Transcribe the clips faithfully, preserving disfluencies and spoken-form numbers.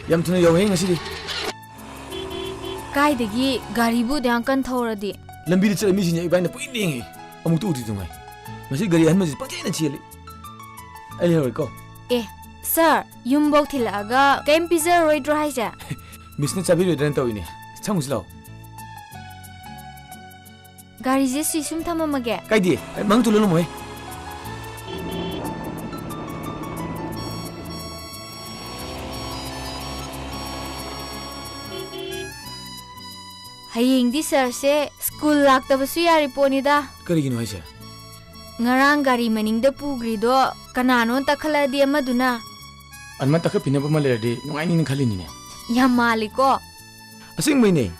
ꯌꯥꯝ ꯊꯨꯅ ꯌꯧꯋꯦ ꯉꯁꯤꯗꯤ꯫ ꯀꯥꯏꯗꯒꯤ ꯒꯥꯔꯤꯕꯨ ꯑꯗꯨ ꯌꯥꯝ ꯀꯟꯅ ꯊꯧꯔꯗꯤ? ꯂꯝꯕꯤꯗ ꯆꯠꯂ ꯃꯤꯁꯤꯡꯁꯦ ꯏꯕꯥꯅꯤꯅ ꯄꯨꯡꯌꯦꯡ ꯌꯦꯡꯉꯤ꯫ ꯑꯃꯨꯛꯇ ꯎꯗ꯭ꯔꯤ ꯅꯨꯡꯉꯥꯏ꯫ ꯉꯁꯤ ꯒꯥꯔꯤ ꯑꯍꯟꯕꯁꯤ ꯄꯪꯆꯦꯟꯗ ꯆꯦꯜꯂꯤ꯫ ꯑꯩ ꯂꯩꯍꯧꯔꯦꯀꯣ꯫ ꯑꯦ, ꯁꯥꯔ, ꯌꯨꯝꯕꯧ ꯊꯤꯜꯂꯛꯑꯒ ꯀꯩꯝ ꯄꯤꯖꯔꯔꯣꯏꯗ꯭ꯔꯣ ꯍꯥꯏꯁꯦ? ꯃꯤꯁꯅ ꯆꯥꯕꯤꯔꯣꯏꯗ꯭ꯔꯅ ꯇꯧꯔꯤꯅꯦ꯫ ꯁꯪꯉꯨꯁꯤ ꯂꯥꯛꯑꯣ꯫ ꯒꯥꯔꯤꯁꯦ ꯁꯤ ꯁꯨꯝ ꯊꯝꯃꯝꯃꯒꯦ꯫ ꯀꯥꯏꯗꯦ, ꯑꯩ ꯃꯥꯡ ꯇꯨ ꯂꯣꯜꯂꯝꯃꯣꯏ꯫ ꯍꯌꯦꯡꯗꯤ ꯁꯥꯔꯁꯦ ꯁ꯭ꯀꯨꯜ ꯂꯥꯛꯇꯕꯁꯨ ꯌꯥꯔꯤ ꯄꯣꯠꯅꯤꯗ꯫ ꯀꯔꯤꯒꯤꯅꯣ ꯍꯥꯏꯁꯦ? ꯉꯔꯥꯡ ꯒꯥꯔꯤ ꯃꯅꯤꯡꯗ ꯄꯨꯈ꯭ꯔꯤꯗꯣ ꯀꯅꯥꯅꯣ ꯇꯛꯈꯠꯂꯛꯑꯗꯤ ꯑꯃꯗꯨꯅ꯫ ꯑꯗꯨꯃꯥꯏꯅ ꯇꯛꯈꯠꯄꯤꯅꯕ ꯑꯃ ꯂꯩꯔꯗꯤ ꯅꯨꯡꯉꯥꯏꯅꯤꯅ ꯈꯜꯂꯤꯅꯤꯅꯦ꯫ ꯌꯥꯝ ꯃꯥꯜꯂꯤꯀꯣ꯫ ꯑꯁꯦꯡꯕꯩꯅꯦ꯫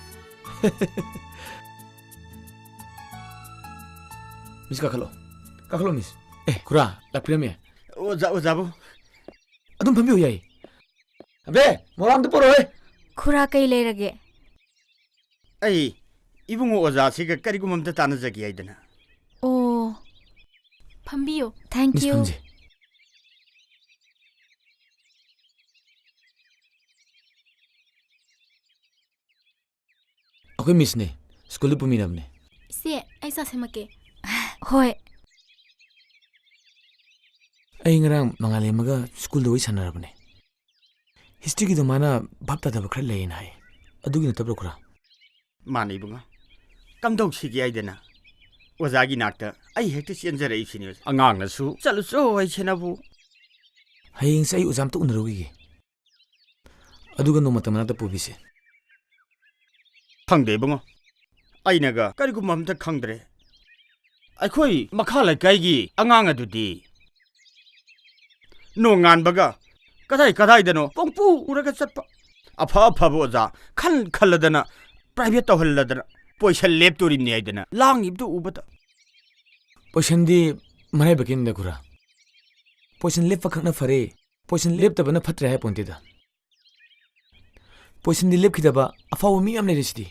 ꯃꯤꯁ, ꯀꯥꯈꯠꯂꯣ꯫ ꯀꯥꯈꯠꯂꯣ, ꯃꯤꯁ꯫ ꯑꯦ, ꯈꯨꯔꯥ, ꯂꯥꯛꯄꯤꯔꯝꯃꯦ꯫ ꯑꯣꯖꯥ, ꯑꯣꯖꯥꯕꯨ꯫ ꯑꯗꯨꯝ ꯐꯝꯕꯤꯌꯨ, ꯌꯥꯏ꯫ ꯑꯕꯦ, ꯃꯣꯔꯥ ꯑꯝꯇ ꯄꯨꯔꯛꯑꯣꯍꯦ꯫ ꯈꯨꯔꯥ, ꯀꯩ ꯂꯩꯔꯒꯦ? ꯑꯩ ꯏꯕꯨꯡꯉꯣ ꯑꯣꯖꯥꯁꯤꯒ ꯀꯔꯤꯒꯨꯝꯕ ꯑꯝꯇ ꯇꯥꯟꯅꯖꯒꯦ ꯍꯥꯏꯗꯅ꯫ ꯑꯣ, ꯐꯝꯕꯤꯌꯨ꯫ Thank miss, you꯫ ꯐꯝꯁꯦ꯫ ꯑꯩꯈꯣꯏ ꯃꯤꯁꯅꯦ, ꯁ꯭ꯀꯨꯜꯗ ꯄꯨꯃꯤꯟꯅꯕꯅꯦ꯫ ꯏꯆꯦ, ꯑꯩ ꯆꯥ ꯁꯦꯝꯃꯛꯀꯦ꯫ ꯍꯣꯏ꯫ ꯑꯩ ꯉꯔꯥꯡ ꯃꯉꯥꯂꯦꯝꯃꯒ ꯁ꯭ꯀꯨꯜꯗ ꯋꯥꯔꯤ ꯁꯥꯟꯅꯔꯕꯅꯦ꯫ ꯍꯤꯁꯇ꯭ꯔꯤꯒꯤꯗꯣ ꯃꯥꯅ ꯚꯥꯞ ꯇꯥꯗꯕ ꯈꯔ ꯂꯩꯌꯦꯅ ꯍꯥꯏ꯫ ꯑꯗꯨꯒꯤ ꯅꯠꯇꯕ꯭ꯔꯣ, ꯈꯨꯔꯥ? ꯃꯥꯅꯦ, ꯏꯕꯨꯡꯉꯣ꯫ ꯀꯝꯗꯧꯁꯤꯒꯦ ꯍꯥꯏꯗꯅ ꯑꯣꯖꯥꯒꯤ ꯅꯥꯛꯇ ꯑꯩ ꯍꯦꯛꯇ ꯆꯦꯟꯖꯔꯛꯏꯁꯤꯅꯦ꯫ ꯑꯉꯥꯡꯅꯁꯨ "ꯆꯠꯂꯨꯆꯣ" ꯍꯥꯏꯁꯤꯅꯕꯨ꯫ ꯍꯌꯦꯡꯁꯦ ꯑꯩ ꯑꯣꯖꯥ ꯑꯝꯇ ꯎꯅꯔꯨꯈꯤꯒꯦ꯫ ꯑꯗꯨꯒ ꯅꯣꯡꯃꯇ ꯃꯅꯥꯛꯇ ꯄꯨꯕꯤꯁꯦ꯫ ꯈꯪꯗꯦ ꯏꯕꯨꯡꯉꯣ, ꯑꯩꯅꯒ ꯀꯔꯤꯒꯨꯝꯕ ꯑꯝꯇ ꯈꯪꯗ꯭ꯔꯦ꯫ ꯑꯩꯈꯣꯏ ꯃꯈꯥ ꯂꯩꯀꯥꯏꯒꯤ ꯑꯉꯥꯡ ꯑꯗꯨꯗꯤ ꯅꯣꯡꯉꯥꯟꯕꯒ ꯀꯗꯥꯏ ꯀꯗꯥꯏꯗꯅꯣ ꯄꯪꯄꯨ ꯎꯔꯒ ꯆꯠꯄ꯫ ꯑꯐ ꯑꯐꯕ ꯑꯣꯖꯥ ꯈꯟ ꯈꯜꯂꯗꯅ, private ꯇꯧꯍꯜꯂꯗꯅ, position ꯂꯦꯞꯇꯣꯔꯤꯕꯅꯤ ꯍꯥꯏꯗꯅ ꯂꯥꯡꯉꯤꯕꯗꯨ ꯎꯕꯗ꯫ Positionꯗꯤ ꯃꯔꯥꯏꯕꯛꯀꯤꯅꯤꯗ, ꯈꯨꯔꯥ꯫ Position ꯂꯦꯞꯄ ꯈꯛꯅ ꯐꯔꯦ, position ꯂꯦꯞꯇꯕꯅ ꯐꯠꯇ꯭ꯔꯦ ꯍꯥꯏ ꯄꯣꯟꯇꯦꯗ꯫ Positionꯗꯤ ꯂꯦꯞꯈꯤꯗꯕ ꯑꯐꯥꯎꯕ ꯃꯤ ꯌꯥꯝ ꯂꯩꯔꯤꯁꯤꯗꯤ꯫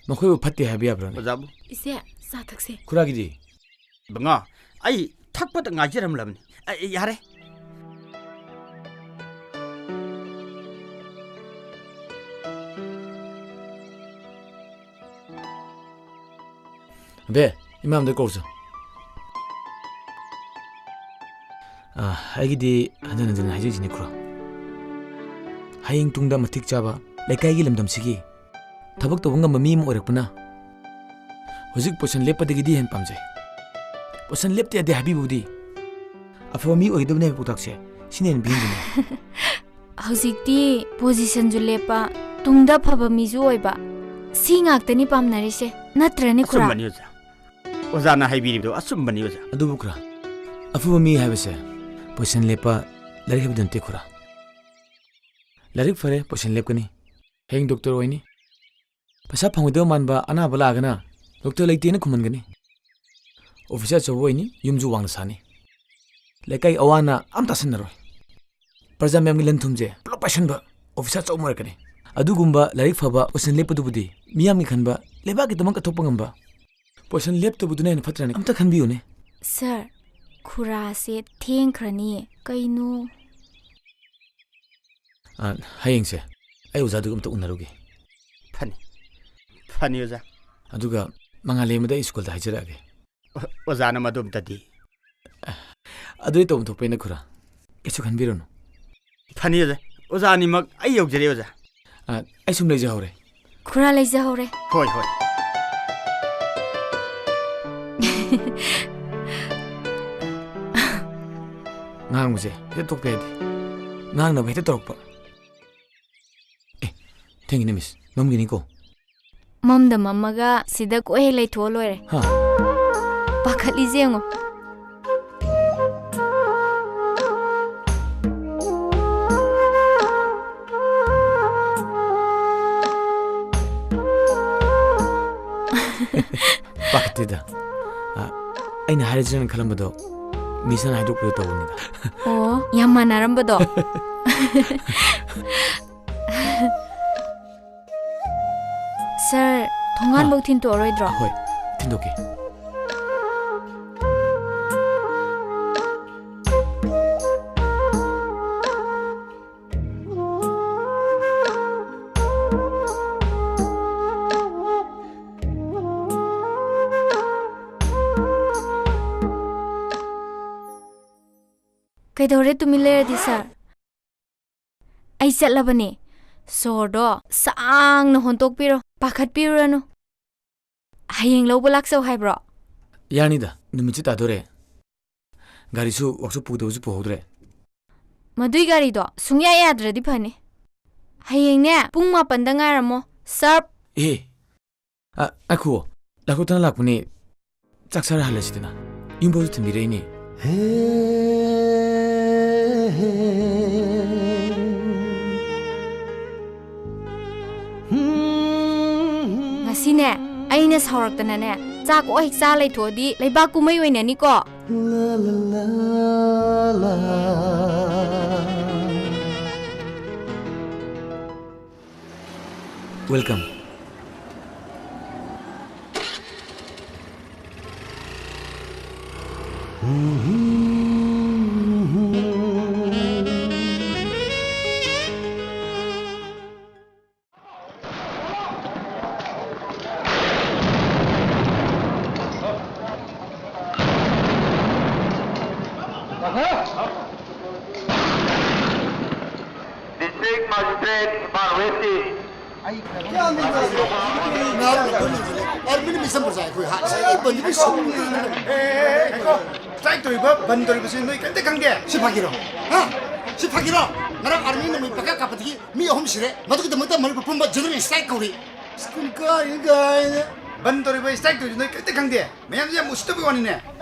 ꯃꯈꯣꯏꯕꯨ ꯐꯠꯇꯦ ꯍꯥꯏꯕ ꯌꯥꯕ꯭ꯔꯥꯅꯦ? ꯑꯣꯖꯥꯕꯨ꯫ ꯏꯆꯦ, ꯆꯥ ꯊꯛꯁꯦ꯫ ꯈꯨꯔꯥꯒꯤꯗꯤ? ꯏꯕꯨꯡꯉꯣ, ꯑꯩ ꯊꯛꯄꯇ ꯉꯥꯏꯖꯔꯝꯂꯕꯅꯤ꯫ ꯑꯩ, ꯌꯥꯔꯦ꯫ ꯕꯦ, ꯏꯃꯥ ꯑꯝꯇ ꯀꯧꯔꯨꯆꯣ꯫ ꯑ, ꯑꯩꯒꯤꯗꯤ ꯍꯟꯖꯟ ꯍꯟꯖꯟ ꯍꯥꯏꯖꯔꯤꯁꯤꯅꯤ, ꯈꯨꯔꯥ꯫ ꯍꯌꯦꯡ ꯇꯨꯡꯗ ꯃꯇꯤꯛ ꯆꯥꯕ ꯂꯩꯀꯥꯏꯒꯤ ꯂꯝꯗꯝꯁꯤꯒꯤ ꯊꯕꯛ ꯇꯧꯕ ꯉꯝꯕ ꯃꯤ ꯑꯃ ꯑꯣꯏꯔꯛꯄꯅ ꯍꯧꯖꯤꯛ ꯄꯣꯖꯤꯁꯟ ꯂꯦꯞꯄꯗꯒꯤꯗꯤ ꯍꯦꯟꯅ ꯄꯥꯝꯖꯩ꯫ ꯄꯣꯖꯤꯁꯟ ꯂꯦꯞꯇ ꯌꯥꯗꯦ ꯍꯥꯏꯕꯤꯕꯕꯨꯗꯤ ꯑꯐꯕ ꯃꯤ ꯑꯣꯏꯒꯗꯕꯅꯦ ꯍꯥꯏꯕ ꯄꯥꯎꯇꯥꯛꯁꯦ ꯁꯤꯅ ꯍꯦꯟꯅ ꯄꯤꯍꯟꯖꯅꯤꯡꯉꯤ꯫ ꯍꯧꯖꯤꯛꯇꯤ ꯄꯣꯖꯤꯁꯟꯁꯨ ꯂꯦꯞꯄ, ꯇꯨꯡꯗ ꯐꯕ ꯃꯤꯁꯨ ꯑꯣꯏꯕ, ꯁꯤ ꯉꯥꯛꯇꯅꯤ ꯄꯥꯝꯅꯔꯤꯁꯦ, ꯅꯠꯇ꯭ꯔꯅꯦ, ꯈꯨꯔꯥ? ꯑꯆꯨꯝꯕꯅꯤ, ꯑꯣꯖꯥ꯫ ꯑꯣꯖꯥꯅ ꯍꯥꯏꯕꯤꯔꯤꯕꯗꯣ ꯑꯆꯨꯝꯕꯅꯤ, ꯑꯣꯖꯥ꯫ ꯑꯗꯨꯕꯨ, ꯈꯨꯔꯥ, ꯑꯐꯕ ꯃꯤ ꯍꯥꯏꯕꯁꯦ ꯄꯣꯖꯤꯁꯟ ꯂꯦꯞꯄ, ꯂꯥꯏꯔꯤꯛ ꯍꯩꯕꯗꯨ ꯅꯠꯇꯦ, ꯈꯨꯔꯥ꯫ ꯂꯥꯏꯔꯤꯛ ꯐꯔꯦ, ꯄꯣꯖꯤꯁꯟ ꯂꯦꯞꯀꯅꯤ꯫ ꯍꯌꯦꯡ ꯗꯣꯛꯇꯔ ꯑꯣꯏꯅꯤ꯫ ꯄꯩꯁꯥ ꯐꯪꯉꯣꯏꯗꯕ ꯃꯥꯟꯕ ꯑꯅꯥꯕ ꯂꯥꯛꯑꯒꯅ ꯗꯣꯛꯇꯔ ꯂꯩꯇꯦꯅ ꯈꯨꯝꯍꯟꯒꯅꯤ꯫ ꯑꯣꯐꯤꯁꯥꯔ ꯑꯆꯧꯕ ꯑꯣꯏꯅꯤ, ꯌꯨꯝꯁꯨ ꯋꯥꯡꯅ ꯁꯥꯅꯤ꯫ ꯂꯩꯀꯥꯏ ꯑꯋꯥ ꯑꯅꯥ ꯑꯝ ꯇꯥꯁꯟꯅꯔꯣꯏ꯫ ꯄ꯭ꯔꯖꯥ ꯃꯌꯥꯝꯒꯤ ꯂꯟ ꯊꯨꯝꯁꯦ ꯄꯨꯂꯞ ꯄꯥꯏꯁꯟꯕ ꯑꯣꯐꯤꯁꯥꯔ ꯑꯆꯧꯕ ꯑꯣꯏꯔꯛꯀꯅꯤ꯫ ꯑꯗꯨꯒꯨꯝꯕ ꯂꯥꯏꯔꯤꯛ ꯐꯕ ꯄꯣꯖꯤꯁꯟ ꯂꯦꯞꯄꯗꯨꯕꯨꯗꯤ ꯃꯤꯌꯥꯝꯒꯤ ꯈꯟꯕ, ꯂꯩꯕꯥꯛꯀꯤꯗꯃꯛ ꯀꯠꯊꯣꯛꯄ ꯉꯝꯕ ꯄꯣꯖꯤꯁꯟ ꯂꯦꯞꯇꯕꯗꯨꯅ ꯍꯦꯟꯅ ꯐꯠꯇ꯭ꯔꯅꯦ? ꯑꯝꯇ ꯈꯟꯕꯤꯌꯨꯅꯦ꯫ ꯁꯥꯔ, ꯈꯨꯔꯥꯁꯦ ꯊꯦꯡꯈ꯭ꯔꯅꯤꯌꯦ꯫ ꯀꯩꯅꯣ? ꯑ, ꯍꯌꯦꯡꯁꯦ ꯑꯩ ꯑꯣꯖꯥꯗꯨꯒ ꯑꯝꯇ ꯎꯅꯔꯨꯒꯦ꯫ ꯐꯅꯤ꯫ ꯐꯅꯤ, ꯑꯣꯖꯥ꯫ ꯑꯗꯨꯒ ꯃꯉꯥꯜꯂꯩꯃꯗ ꯑꯩ ꯁ꯭ꯀꯨꯜꯗ ꯍꯥꯏꯖꯔꯛꯑꯒꯦ꯫ ꯑꯣ-, ꯑꯣꯖꯥꯅ ꯃꯗꯨ ꯑꯝꯇꯗꯤ꯫ ꯑꯗꯨꯗꯤ ꯇꯧꯐꯝ ꯊꯣꯛꯄꯅꯤꯗ, ꯈꯨꯔꯥ꯫ ꯀꯩꯁꯨ ꯈꯟꯕꯤꯔꯨꯅꯨ꯫ ꯐꯅꯤ, ꯑꯣꯖꯥ꯫ ꯑꯣꯖꯥ ꯑꯅꯤꯃꯛ ꯑꯩ ꯌꯧꯖꯔꯦ, ꯑꯣꯖꯥ꯫ ꯑ, ꯑꯩ ꯁꯨꯝ ꯂꯩꯖꯍꯧꯔꯦ꯫ ꯈꯨꯔꯥ ꯂꯩꯖꯍꯧꯔꯦ꯫ ꯍꯣꯏ, ꯍꯣꯏ꯫ ꯉꯥꯡꯕꯁꯦ ꯍꯦꯛꯇ ꯇꯣꯛꯄ ꯌꯥꯗꯦ꯫ ꯉꯥꯡꯅꯕ ꯍꯦꯛꯇ ꯇꯧꯔꯛꯄ꯫ ꯑꯦ, ꯊꯦꯡꯉꯤꯅꯦ, ꯃꯤꯁ꯫ ꯃꯝꯒꯤꯅꯤꯀꯣ꯫ ꯃꯝꯗ ꯃꯝꯃꯒ ꯁꯤꯗ ꯀꯣꯏ ꯍꯦꯛ ꯂꯩꯊꯣꯛꯑ ꯂꯣꯏꯔꯦ꯫ ꯍꯥ? ꯄꯥꯈꯠꯂꯤꯁꯦ ꯌꯦꯡꯉꯣ꯫ ꯄꯥꯈꯠꯇꯦꯗ꯫ ꯑ, ꯑꯩꯅ ꯍꯥꯏꯔꯁꯤꯔꯅ ꯈꯜꯂꯝꯕꯗꯣ ꯃꯤꯁꯅ ꯍꯥꯏꯗꯣꯛꯄꯗꯣ ꯇꯧꯕꯅꯤꯗ꯫ ꯑꯣ, ꯌꯥꯝ ꯃꯥꯟꯅꯔꯝꯕꯗꯣ꯫ ꯁꯥꯔ, ꯊꯣꯡꯒꯥꯟꯐꯧ ꯍꯥ? ꯊꯤꯟꯇꯣꯛꯑꯔꯣꯏꯗ꯭ꯔꯣ? ꯍꯣꯏ, ꯊꯤꯟꯗꯣꯛꯀꯦ꯫ ꯀꯩꯗꯧꯔꯦ ꯇꯨꯃꯤꯟ ꯂꯩꯔꯗꯤ, ꯁꯥꯔ? ꯑꯩ ꯆꯠꯂꯕꯅꯦ꯫ ꯁꯣꯔꯗꯣ ꯁꯥꯡꯅ ꯍꯣꯟꯇꯣꯛꯄꯤꯔꯣ, ꯄꯥꯈꯠꯄꯤꯔꯨꯔꯅꯨ꯫ ꯍꯌꯦꯡ ꯂꯧꯕ ꯂꯥꯛꯆꯧ ꯍꯥꯏꯕ꯭ꯔꯣ? ꯌꯥꯅꯤꯗ, ꯅꯨꯃꯤꯠꯁꯨ ꯇꯥꯗꯣꯔꯦ꯫ ꯒꯥꯔꯤꯁꯨ ꯋꯥꯛꯁꯣꯞ ꯄꯨꯗꯕꯁꯨ ꯄꯨꯍꯧꯗ꯭ꯔꯦ꯫ ꯃꯗꯨꯏ ꯒꯥꯔꯤꯗꯣ ꯁꯨꯡꯌꯥ ꯌꯥꯗ꯭ꯔꯗꯤ ꯐꯅꯤ꯫ ꯍꯌꯦꯡꯅꯦ, ꯄꯨꯡ ꯃꯥꯄꯟꯗ ꯉꯥꯏꯔꯝꯃꯣ, ꯁꯥꯔꯞ꯫ ꯑꯦ, ꯑ, ꯉꯥꯏꯈꯨꯑꯣ꯫ ꯂꯥꯛꯊꯣꯛꯇꯅ ꯂꯥꯛꯄꯅꯦ꯫ ꯆꯥꯛ ꯆꯥꯔ ꯍꯜꯂꯁꯤꯗꯅ꯫ ꯌꯨꯝꯐꯥꯎꯁꯨ ꯊꯤꯟꯕꯤꯔꯛꯏꯅꯦ꯫ ꯉꯁꯤꯅꯦ, ꯑꯩꯅ ꯁꯥꯎꯔꯛꯇꯅꯅꯦ, ꯆꯥꯛ ꯑꯣ ꯍꯦꯛ ꯆꯥ ꯂꯩꯊꯣꯛꯑꯗꯤ ꯂꯩꯕꯥꯛ ꯀꯨꯝꯍꯩ ꯑꯣꯏꯅꯅꯤꯀꯣ꯫ Welcome. District Magistrate, Imphal West ꯀꯤ꯫ ꯑꯥꯔꯃꯤꯅ ꯃꯤꯆꯝ ꯄ꯭ꯔꯖꯥ ꯑꯩꯈꯣꯏ ꯍꯥꯠꯂꯤ꯫ ꯁꯤ ꯕꯟꯗꯤꯕꯨ ꯁꯨꯝ ꯉꯥꯏ꯫ ꯑꯦ, ꯑꯦ, ꯑꯦ, ꯉꯥꯏꯈꯣ꯫ ꯁ꯭ꯇ꯭ꯔꯥꯏꯛ ꯇꯧꯔꯤꯕ, ꯕꯟ ꯇꯧꯔꯤꯕꯁꯤ ꯅꯣꯏ ꯀꯔꯤꯝꯇ ꯈꯪꯗꯦ? ꯁꯤ ꯐꯥꯒꯤꯔꯣ? ꯍꯥ? ꯁꯤ ꯐꯥꯒꯤꯔꯣ? ꯉꯔꯥꯡ ꯑꯥꯔꯃꯤꯅ ꯅꯣꯡꯃꯩ ꯄꯪꯀꯥꯞ ꯀꯥꯞꯄꯗꯒꯤ ꯃꯤ ꯑꯍꯨꯝ ꯁꯤꯔꯦ꯫ ꯃꯗꯨꯒꯤꯗꯃꯛꯇ ꯃꯅꯤꯄꯨꯔ ꯄꯨꯝꯕ ꯖꯦꯅꯔꯦꯜ ꯁ꯭ꯇ꯭ꯔꯥꯏꯛ ꯀꯧꯔꯤ꯫ ꯁ꯭ꯀꯨꯜ ꯀꯥꯔꯤ ꯀꯥꯏꯅ꯫ ꯕꯟ ꯇꯧꯔꯤꯕ, ꯁ꯭ꯇ꯭ꯔꯥꯏꯛ ꯇꯧꯔꯤꯁꯤ ꯅꯣꯏ ꯀꯔꯤꯝꯇ ꯈꯪꯗꯦ? ꯃꯌꯥꯝꯁꯦ ꯌꯥꯝ ꯎꯁꯤꯠꯇꯕꯒꯤ ꯋꯥꯅꯤꯅꯦ꯫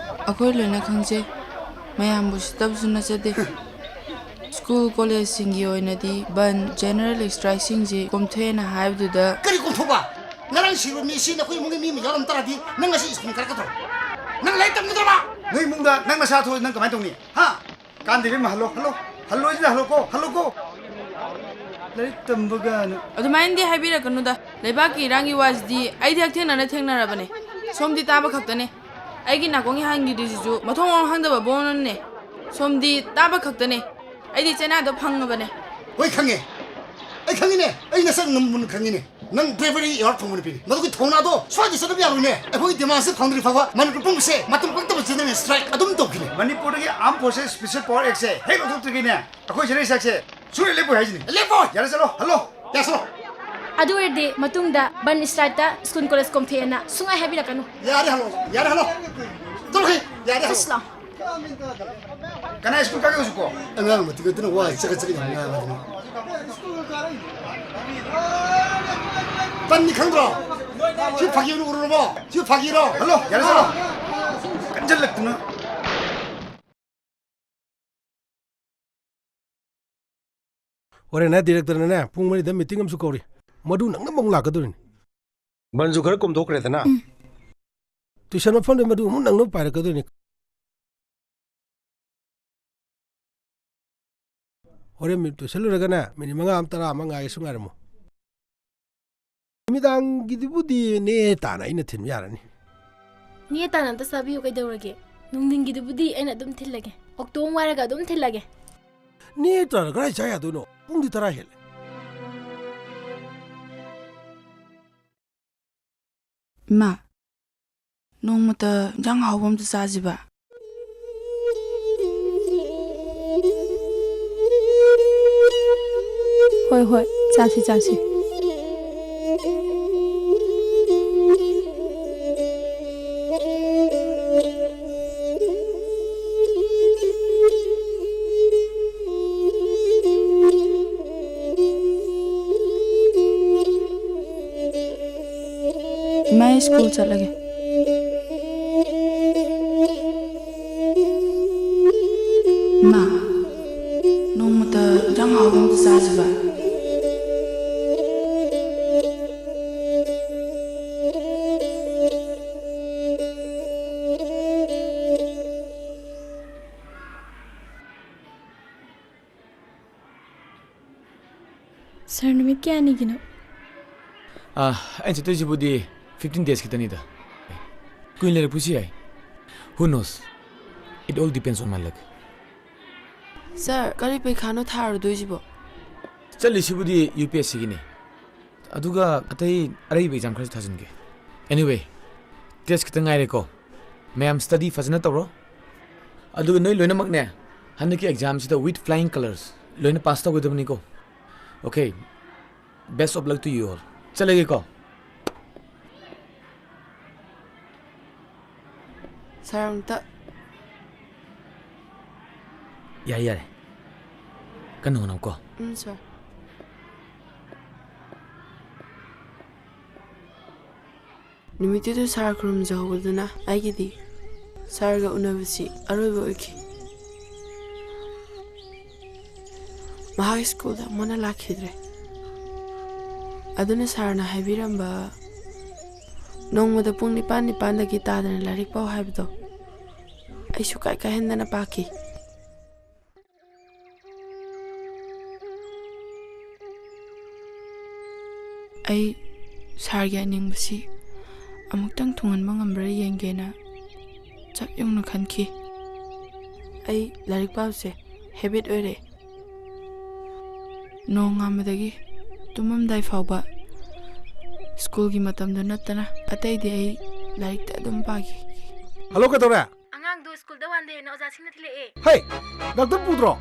ꯑꯩꯈꯣꯏ ꯂꯣꯏꯅ ꯈꯪꯖꯩ꯫ ꯃꯌꯥꯝꯕꯨ ꯎꯁꯤꯠꯇꯕꯁꯨ ꯅꯠꯆꯗꯦ꯫ ꯁ꯭ꯀꯨꯜ ꯀꯣꯂꯦꯖꯁꯤꯡꯒꯤ ꯑꯣꯏꯅꯗꯤ ꯕꯟ, ꯖꯦꯅꯔꯦꯜ ꯁ꯭ꯇ꯭ꯔꯥꯏꯛꯁꯤꯡꯁꯤ ꯀꯣꯝꯊꯣꯛꯑꯦꯅ ꯍꯥꯏꯕꯗꯨꯗ ꯀꯔꯤ ꯀꯣꯝꯊꯣꯛꯄ? ꯉꯔꯥꯡ ꯁꯤꯕ ꯃꯤ ꯑꯁꯤ ꯅꯈꯣꯏ ꯏꯃꯨꯡꯒꯤ ꯃꯤ ꯑꯃ ꯌꯥꯎꯔꯝ ꯇꯥꯔꯗꯤ ꯅꯪ ꯉꯁꯤ ꯁ꯭ꯀꯨꯜ ꯀꯥꯔꯛꯀꯗ꯭ꯔꯣ? ꯅꯪ ꯂꯥꯏꯔꯤꯛ ꯇꯝꯒꯗ꯭ꯔꯣꯕ? ꯅꯣꯏ ꯏꯃꯨꯡꯗ ꯅꯪ ꯅꯁꯥ ꯊꯣꯛꯑꯗꯤ ꯅꯪ ꯀꯃꯥꯏꯅ ꯇꯧꯅꯤ? ꯍꯥ? ꯀꯥꯟꯗꯦ ꯏꯕꯦꯝꯃ, ꯍꯜꯂꯣ, ꯍꯜꯂꯣ꯫ ꯍꯜꯂꯣ ꯁꯤꯗ, ꯍꯜꯂꯣꯀꯣ, ꯍꯜꯂꯣꯀꯣ꯫ ꯂꯥꯏꯔꯤꯛ ꯇꯝꯕꯒꯅ꯫ ꯑꯗꯨꯃꯥꯏꯅꯗꯤ ꯍꯥꯏꯕꯤꯔꯛꯀꯅꯨꯗ꯫ ꯂꯩꯕꯥꯛꯀꯤ ꯏꯔꯥꯡꯒꯤ ꯋꯥꯁꯤꯗꯤ ꯑꯩꯗꯤ ꯍꯛꯊꯦꯡꯅꯅ ꯊꯦꯡꯅꯔꯕꯅꯦ꯫ ꯁꯣꯝꯗꯤ ꯇꯥꯕ ꯈꯛꯇꯅꯦ꯫ ꯑꯩꯒꯤ ꯅꯥꯀꯣꯡꯒꯤ ꯍꯥꯟꯈꯤꯗ꯭ꯔꯤꯁꯤꯁꯨ ꯃꯊꯣꯡ ꯃꯔꯝ ꯈꯪꯗꯕ ꯕꯣꯟꯅꯅꯦ꯫ ꯁꯣꯝꯗꯤ ꯇꯥꯕ ꯈꯛꯇꯅꯦ꯫ ꯑꯩꯗꯤ ꯆꯩꯅꯥꯗꯣ ꯐꯪꯉꯕꯅꯦ꯫ ꯍꯣꯏ, ꯈꯪꯉꯦ꯫ ꯑꯩ ꯈꯪꯉꯤꯅꯦ꯫ ꯑꯩ ꯅꯁꯛ ꯃꯨꯟ ꯃꯨꯟꯅ ꯈꯪꯉꯤꯅꯦ꯫ ꯅꯪ ꯗ꯭ꯔꯥꯏꯚꯔꯒꯤ ꯑꯦꯋꯥꯔꯗ ꯐꯪꯕ ꯅꯨꯄꯤꯅꯤ꯫ ꯃꯗꯨꯒꯤ ꯊꯧꯅꯥꯗꯣ ꯁ꯭ꯋꯥꯏꯗ ꯆꯠꯅꯕ ꯌꯥꯔꯣꯏꯅꯦ꯫ ꯑꯩꯈꯣꯏꯒꯤ ꯗꯤꯃꯥꯟꯁꯦ ꯐꯪꯗ꯭ꯔꯤ ꯐꯥꯎꯕ ꯃꯅꯤꯄꯨꯔ ꯄꯨꯝꯕꯁꯦ ꯃꯇꯝ ꯀꯛꯇꯕ ꯖꯦꯅꯔꯦꯜ ꯁ꯭ꯇ꯭ꯔꯥꯏꯛ ꯑꯗꯨꯝ ꯇꯧꯈꯤꯅꯤ꯫ ꯃꯅꯤꯄꯨꯔꯗꯒꯤ ꯑꯥꯔꯝ ꯐꯣꯔꯁꯦꯁ ꯁ꯭ꯄꯦꯁꯤꯌꯦꯜ ꯄꯥꯋꯔ ꯑꯦꯛꯁꯦ ꯍꯦꯛ ꯂꯧꯊꯣꯛꯇ꯭ꯔꯤꯉꯩꯅꯦ ꯑꯩꯈꯣꯏ ꯖꯦꯅꯔꯦꯜ ꯁ꯭ꯇ꯭ꯔꯥꯏꯛꯁꯦ ꯁꯨꯡꯂꯦꯞ ꯂꯦꯞꯄꯣꯏ ꯍꯥꯏꯁꯤꯅꯤ꯫ ꯂꯦꯞꯄꯣꯏ! ꯌꯥꯔꯦ, ꯆꯠꯂꯣ, ꯍꯜꯂꯣ꯫ ꯌꯥꯔꯦ, ꯆꯠꯂꯣ꯫ ꯑꯗꯨ ꯑꯣꯏꯔꯗꯤ ꯃꯇꯨꯡꯗ ꯕꯟ ꯁ꯭ꯇ꯭ꯔꯥꯏꯛꯇ ꯁ꯭ꯀꯨꯜ ꯀꯣꯂꯦꯖ ꯀꯣꯝꯊꯣꯛꯑꯦꯅ ꯁꯨꯡꯍꯥꯏ ꯍꯥꯏꯕꯤꯔꯛꯀꯅꯨ꯫ ꯌꯥꯔꯦ, ꯍꯜꯂꯣ꯫ ꯌꯥꯔꯦ, ꯍꯜꯂꯣ꯫ ꯆꯠꯂꯣꯍꯦ꯫ ꯌꯥꯔꯦ, ꯍꯜꯂꯣ꯫ ꯆꯠꯂꯣ꯫ ꯀꯅꯥ ꯁ꯭ꯀꯨꯜ ꯀꯥꯒꯦ ꯍꯧꯖꯤꯛꯄꯣ? ꯑꯉꯥꯡ ꯃꯇꯤꯛ ꯅꯠꯇꯅ ꯋꯥ ꯆꯒꯠ ꯆꯒꯠ ꯌꯥꯝ ꯉꯥꯡꯉꯗꯅ꯫ ꯕꯟꯅꯤ ꯈꯪꯗ꯭ꯔꯣ? ꯁꯤ ꯐꯥꯒꯤ ꯑꯣꯏꯅ ꯎꯔꯨꯔꯕꯣ? ꯁꯤ ꯐꯥꯒꯤꯔꯣ? ꯍꯜꯂꯣ, ꯌꯥꯔꯦ, ꯆꯠꯂꯣ꯫ ꯀꯟꯖꯜꯂꯛꯇꯅ꯫ ꯍꯣꯔꯦꯟꯅꯦ ꯗꯤꯔꯦꯛꯇꯔꯅꯅꯦ ꯄꯨꯡ ꯃꯔꯤꯗ ꯃꯤꯇꯤꯡ ꯑꯃꯁꯨ ꯀꯧꯔꯤ꯫ ꯃꯗꯨ ꯅꯪꯅꯕ ꯑꯃꯨꯛ ꯂꯥꯛꯀꯗꯣꯔꯤꯅꯤ꯫ ꯕꯟꯁꯨ ꯈꯔ ꯀꯣꯝꯊꯣꯛꯈ꯭ꯔꯦꯗꯅ꯫ ꯎꯝ꯫ ꯇꯨꯏꯁꯟ ꯃꯐꯝꯗ ꯃꯗꯨ ꯑꯃꯨꯛ ꯅꯪꯅꯕ ꯄꯥꯏꯔꯛꯀꯗꯣꯏꯅꯤ꯫ ꯍꯣꯔꯦꯟ ꯃꯤ-, ꯇꯨꯏꯁꯟ ꯂꯣꯏꯔꯒꯅꯦ ꯃꯤꯅꯤꯠ ꯃꯉꯥ ꯑꯃ, ꯇꯔꯥ ꯑꯃ ꯉꯥꯏꯒꯦꯁꯨ ꯉꯥꯏꯔꯝꯃꯣ꯫ ꯅꯨꯃꯤꯗꯥꯡꯒꯤꯗꯨꯕꯨꯗꯤ ꯅꯦ ꯇꯥꯅ ꯑꯩꯅ ꯊꯤꯟꯕ ꯌꯥꯔꯅꯤ꯫ ꯅꯦ ꯇꯥꯅ ꯑꯝꯇ ꯆꯥꯕꯤꯌꯨ ꯀꯩꯗꯧꯔꯒꯦ? ꯅꯨꯡꯊꯤꯟꯒꯤꯗꯨꯕꯨꯗꯤ ꯑꯩꯅ ꯑꯗꯨꯝ ꯊꯤꯜꯂꯒꯦ꯫ ꯑꯣꯛꯇꯣ ꯑꯃ ꯋꯥꯏꯔꯒ ꯑꯗꯨꯝ ꯊꯤꯜꯂꯒꯦ꯫ ꯅꯦ ꯇꯥꯅ ꯀꯗꯥꯏ ꯆꯥ ꯌꯥꯗꯣꯏꯅꯣ? ꯄꯨꯡꯗꯤ ꯇꯔꯥ ꯍꯦꯜꯂꯦ꯫ ꯏꯃꯥ, ꯅꯣꯡꯃꯇ ꯏꯟꯖꯥꯡ ꯑꯍꯥꯎꯕ ꯑꯝꯇ ꯆꯥꯁꯤꯕ꯫ ꯍꯣꯏ, ꯍꯣꯏ, ꯆꯥꯁꯤ, ꯆꯥꯁꯤ꯫ ꯏꯃꯥ, ꯑꯩ ꯁ꯭ꯀꯨꯜ ꯆꯠꯂꯒꯦ꯫ ꯏꯃꯥ, ꯅꯣꯡꯃꯇ ꯏꯟꯖꯥꯡ ꯑꯍꯥꯎꯕ ꯑꯝꯇ ꯆꯥꯁꯤꯕ꯫ ꯁꯥꯔ, ꯅꯨꯃꯤꯠ ꯀꯌꯥꯅꯤꯒꯤꯅꯣ? ꯑꯥ, ꯑꯩꯅ ꯆꯠꯇꯣꯏꯁꯤꯕꯨꯗꯤ fifteen days ꯈꯤꯇꯅꯤꯗ꯫ ꯀꯨꯏꯅ ꯂꯩꯔꯛꯄꯁꯨ ꯌꯥꯏ꯫ Who knows? It all depends on my luck. ꯁꯥꯔ, ꯀꯔꯤ ꯄꯩꯈꯥꯅꯣ ꯊꯥꯔꯨꯗꯣꯏꯁꯤꯕꯣ? ꯆꯠꯂꯤꯁꯤꯕꯨꯗꯤ ꯌꯨ ꯄꯤ ꯑꯦꯁ ꯁꯤꯒꯤꯅꯤ꯫ ꯑꯗꯨꯒ ꯑꯇꯩ ꯑꯔꯩꯕ ꯑꯦꯛꯖꯥꯝ ꯈꯔꯁꯨ ꯊꯥꯖꯤꯟꯒꯦ꯫ Anyway, ꯇꯦꯁ ꯈꯤꯇꯪ ꯉꯥꯏꯔꯦꯀꯣ꯫ ꯃꯌꯥꯝ ꯁ꯭ꯇꯗꯤ ꯐꯖꯅ ꯇꯧꯔꯣ꯫ ꯑꯗꯨꯒ ꯅꯣꯏ ꯂꯣꯏꯅꯃꯛꯅꯦ, ꯍꯟꯗꯛꯀꯤ ꯑꯦꯛꯖꯥꯝꯁꯤꯗ with flying colours ꯂꯣꯏꯅ ꯄꯥꯁ ꯇꯧꯒꯗꯕꯅꯤꯀꯣ꯫ Okay, best of luck to you all. ꯆꯠꯂꯒꯦꯀꯣ꯫ ꯁꯥꯔ, ꯑꯝꯇ꯫ ꯌꯥꯔꯦ, ꯌꯥꯔꯦ꯫ ꯀꯟꯅ ꯍꯣꯠꯅꯧꯀꯣ꯫ ꯎꯝ, ꯁꯥꯔ꯫ ꯅꯨꯃꯤꯠꯇꯨꯗ ꯁꯥꯔ ꯈꯨꯔꯨꯝꯖꯍꯧꯕꯗꯨꯅ ꯑꯩꯒꯤꯗꯤ ꯁꯥꯔꯒ ꯎꯅꯕꯁꯤ ꯑꯔꯣꯏꯕ ꯑꯣꯏꯈꯤ꯫ ꯃꯍꯥꯛ ꯁ꯭ꯀꯨꯜꯗ ꯑꯃꯨꯛ ꯍꯟꯅ ꯂꯥꯛꯈꯤꯗ꯭ꯔꯦ꯫ ꯑꯗꯨꯅ ꯁꯥꯔꯅ ꯍꯥꯏꯕꯤꯔꯝꯕ ꯅꯣꯡꯃꯗ ꯄꯨꯡ ꯅꯤꯄꯥꯟ, ꯅꯤꯄꯥꯟꯗꯒꯤ ꯇꯥꯗꯅ ꯂꯥꯏꯔꯤꯛ ꯄꯥꯎ ꯍꯥꯏꯕꯗꯣ ꯑꯩ ꯁꯨꯛꯀꯥꯏ ꯀꯥꯏꯍꯟꯗꯅ ꯄꯥꯈꯤ꯫ ꯑꯩ ꯁꯥꯔꯒꯤ ꯑꯅꯤꯡꯕꯁꯤ ꯑꯃꯨꯛꯇꯪ ꯊꯨꯡꯍꯟꯕ ꯉꯝꯕ꯭ꯔꯥ ꯌꯦꯡꯒꯦꯅ ꯆꯞ ꯌꯨꯡꯅ ꯈꯟꯈꯤ꯫ ꯑꯩ ꯂꯥꯏꯔꯤꯛ ꯄꯥꯕꯁꯦ ꯍꯦꯕꯤꯠ ꯑꯣꯏꯔꯛꯑꯦ꯫ ꯅꯣꯡꯉꯥꯟꯕꯗꯒꯤ ꯇꯨꯝꯃꯝꯗꯥꯏ ꯐꯥꯎꯕ ꯁ꯭ꯀꯨꯜꯒꯤ ꯃꯇꯝꯗꯨ ꯅꯠꯇꯅ ꯑꯇꯩꯗꯤ ꯑꯩ ꯂꯥꯏꯔꯤꯛꯇ ꯑꯗꯨꯝ ꯄꯥꯈꯤ꯫ ꯍꯜꯂꯣ, ꯀꯩꯗꯧꯔꯦ? ꯑꯉꯥꯡꯗꯣ ꯁ꯭ꯀꯨꯜꯗ ꯋꯥꯟꯗꯩꯅ ꯑꯣꯖꯥꯁꯤꯡꯅ ꯊꯤꯜꯂꯛꯑꯦ꯫ ꯍꯦ! ꯗꯥꯛꯇꯔ ꯄꯨꯗ꯭ꯔꯣ?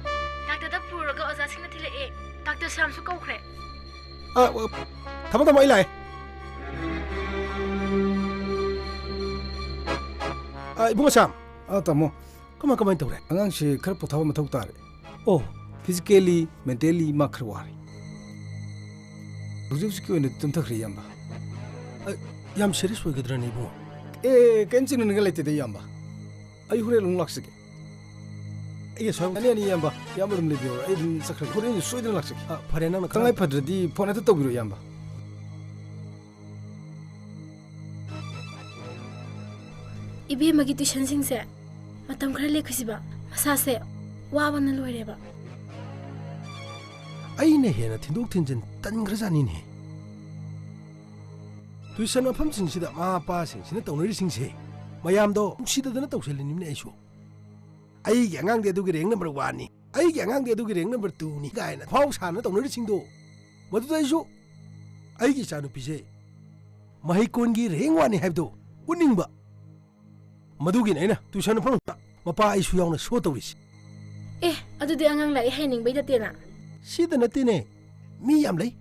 ꯗꯥꯛꯇꯔꯗ ꯄꯨꯔꯒ ꯑꯣꯖꯥꯁꯤꯡꯅ ꯊꯤꯜꯂꯛꯑꯦ꯫ ꯗꯥꯛꯇꯔ ꯁ꯭ꯌꯥꯝꯁꯨ ꯀꯧꯈ꯭ꯔꯦ꯫ ꯑ, ꯑ, ꯊꯝꯃꯣ, ꯊꯝꯃꯣ, ꯑꯩ ꯂꯥꯛꯑꯦ꯫ ꯑ, ꯏꯕꯨꯡꯉꯣ ꯁ꯭ꯌꯥꯝ꯫ ꯑ, ꯇꯥꯃꯣ꯫ ꯀꯃꯥꯏ, ꯀꯃꯥꯏ ꯇꯧꯔꯦ? ꯑꯉꯥꯡꯁꯤ ꯈꯔ ꯄꯣꯊꯥꯕ ꯃꯊꯧ ꯇꯥꯔꯦ꯫ ꯑꯣ, physically, mentally ꯃꯥ ꯈꯔ ꯋꯥꯔꯦ꯫ ꯍꯧꯖꯤꯛ ꯍꯧꯖꯤꯛꯀꯤ ꯑꯣꯏꯅ ꯇꯨꯝꯊꯈ꯭ꯔꯦ, ꯏꯌꯥꯝꯕ꯫ ꯑ, ꯌꯥꯝ serious ꯑꯣꯏꯒꯗ꯭ꯔꯅꯦ, ꯏꯕꯨꯡꯉꯣ? ꯑꯦ, ꯀꯩꯝ ꯆꯤꯡꯅꯅꯤꯡꯉꯥꯏ ꯂꯩꯇꯦꯗ, ꯏꯌꯥꯝꯕ꯫ ꯑꯩ ꯍꯣꯔꯦꯟ ꯑꯃꯨꯛ ꯂꯥꯛꯆꯒꯦ꯫ ꯑꯩ ꯑꯁ꯭ꯋꯥꯏ ꯑꯅꯤ, ꯑꯅꯤ, ꯏꯌꯥꯝꯕ꯫ ꯏꯌꯥꯝꯕ ꯑꯗꯨꯝ ꯂꯩꯕꯤꯔꯣ꯫ ꯑꯩ ꯑꯗꯨꯝ ꯆꯠꯈ꯭ꯔꯒꯦ꯫ ꯍꯣꯔꯦꯟ ꯁꯣꯏꯗꯅ ꯂꯥꯛꯆꯒꯦ꯫ ꯑ, ꯐꯔꯦ, ꯅꯪꯅ ꯈꯔ ꯇꯉꯥꯏ ꯐꯗ꯭ꯔꯗꯤ ꯐꯣꯟ ꯍꯦꯛꯇ ꯇꯧꯕꯤꯔꯣ, ꯏꯌꯥꯝꯕ꯫ ꯏꯕꯦꯝꯃꯒꯤ ꯇꯨꯏꯁꯟꯁꯤꯡꯁꯦ ꯃꯇꯝ ꯈꯔ ꯂꯦꯞꯈꯤꯁꯤꯕ꯫ ꯃꯁꯥꯁꯦ ꯋꯥꯕꯅ ꯂꯣꯏꯔꯦꯕ꯫ ꯑꯩꯅ ꯍꯦꯟꯅ ꯊꯤꯟꯗꯣꯛ ꯊꯤꯟꯖꯤꯟ ꯇꯟꯈ꯭ꯔꯖꯥꯠꯅꯤꯅꯦ꯫ ꯇꯨꯏꯁꯟ ꯃꯐꯝꯁꯤꯡꯁꯤꯗ ꯃꯃꯥ ꯃꯄꯥꯁꯤꯡꯁꯤꯅ ꯇꯧꯅꯔꯤꯁꯤꯡꯁꯦ ꯃꯌꯥꯝꯗꯣ ꯅꯨꯡꯁꯤꯗꯗꯅ ꯇꯧꯁꯜꯂꯤꯅꯤꯅꯦ ꯑꯩꯁꯨ꯫ "ꯑꯩꯒꯤ ꯑꯉꯥꯡꯗꯤ ꯑꯗꯨꯒꯤ rank number one ꯅꯤ, ꯑꯩꯒꯤ ꯑꯉꯥꯡꯗꯤ ꯑꯗꯨꯒꯤ rank number two ꯅꯤ" ꯀꯥꯏꯅ ꯐꯥꯎ ꯁꯥꯅ ꯇꯧꯅꯔꯤꯁꯤꯡꯗꯣ, ꯃꯗꯨꯗ ꯑꯩꯁꯨ ꯑꯩꯒꯤ ꯏꯆꯥꯅꯨꯄꯤꯁꯦ ꯃꯍꯩꯀꯣꯟꯒꯤ ꯔꯦꯡ ꯋꯥꯟꯅꯤ ꯍꯥꯏꯕꯗꯣ ꯎꯠꯅꯤꯡꯕ꯫ ꯃꯗꯨꯒꯤꯅꯦ ꯑꯩꯅ ꯇ꯭ꯌꯨꯁꯟ ꯃꯐꯝꯗ ꯃꯄꯥ ꯑꯩꯁꯨ ꯌꯥꯎꯅ ꯁꯣ ꯇꯧꯔꯤꯁꯦ꯫ ꯑꯦ, ꯑꯗꯨꯗꯤ ꯑꯉꯥꯡ ꯂꯥꯏꯔꯤꯛ ꯍꯩꯅꯤꯡꯕꯩ ꯅꯠꯇꯦꯅ? ꯁꯤꯗ ꯅꯠꯇꯦꯅꯦ, ꯃꯤ ꯌꯥꯝ ꯂꯩ꯫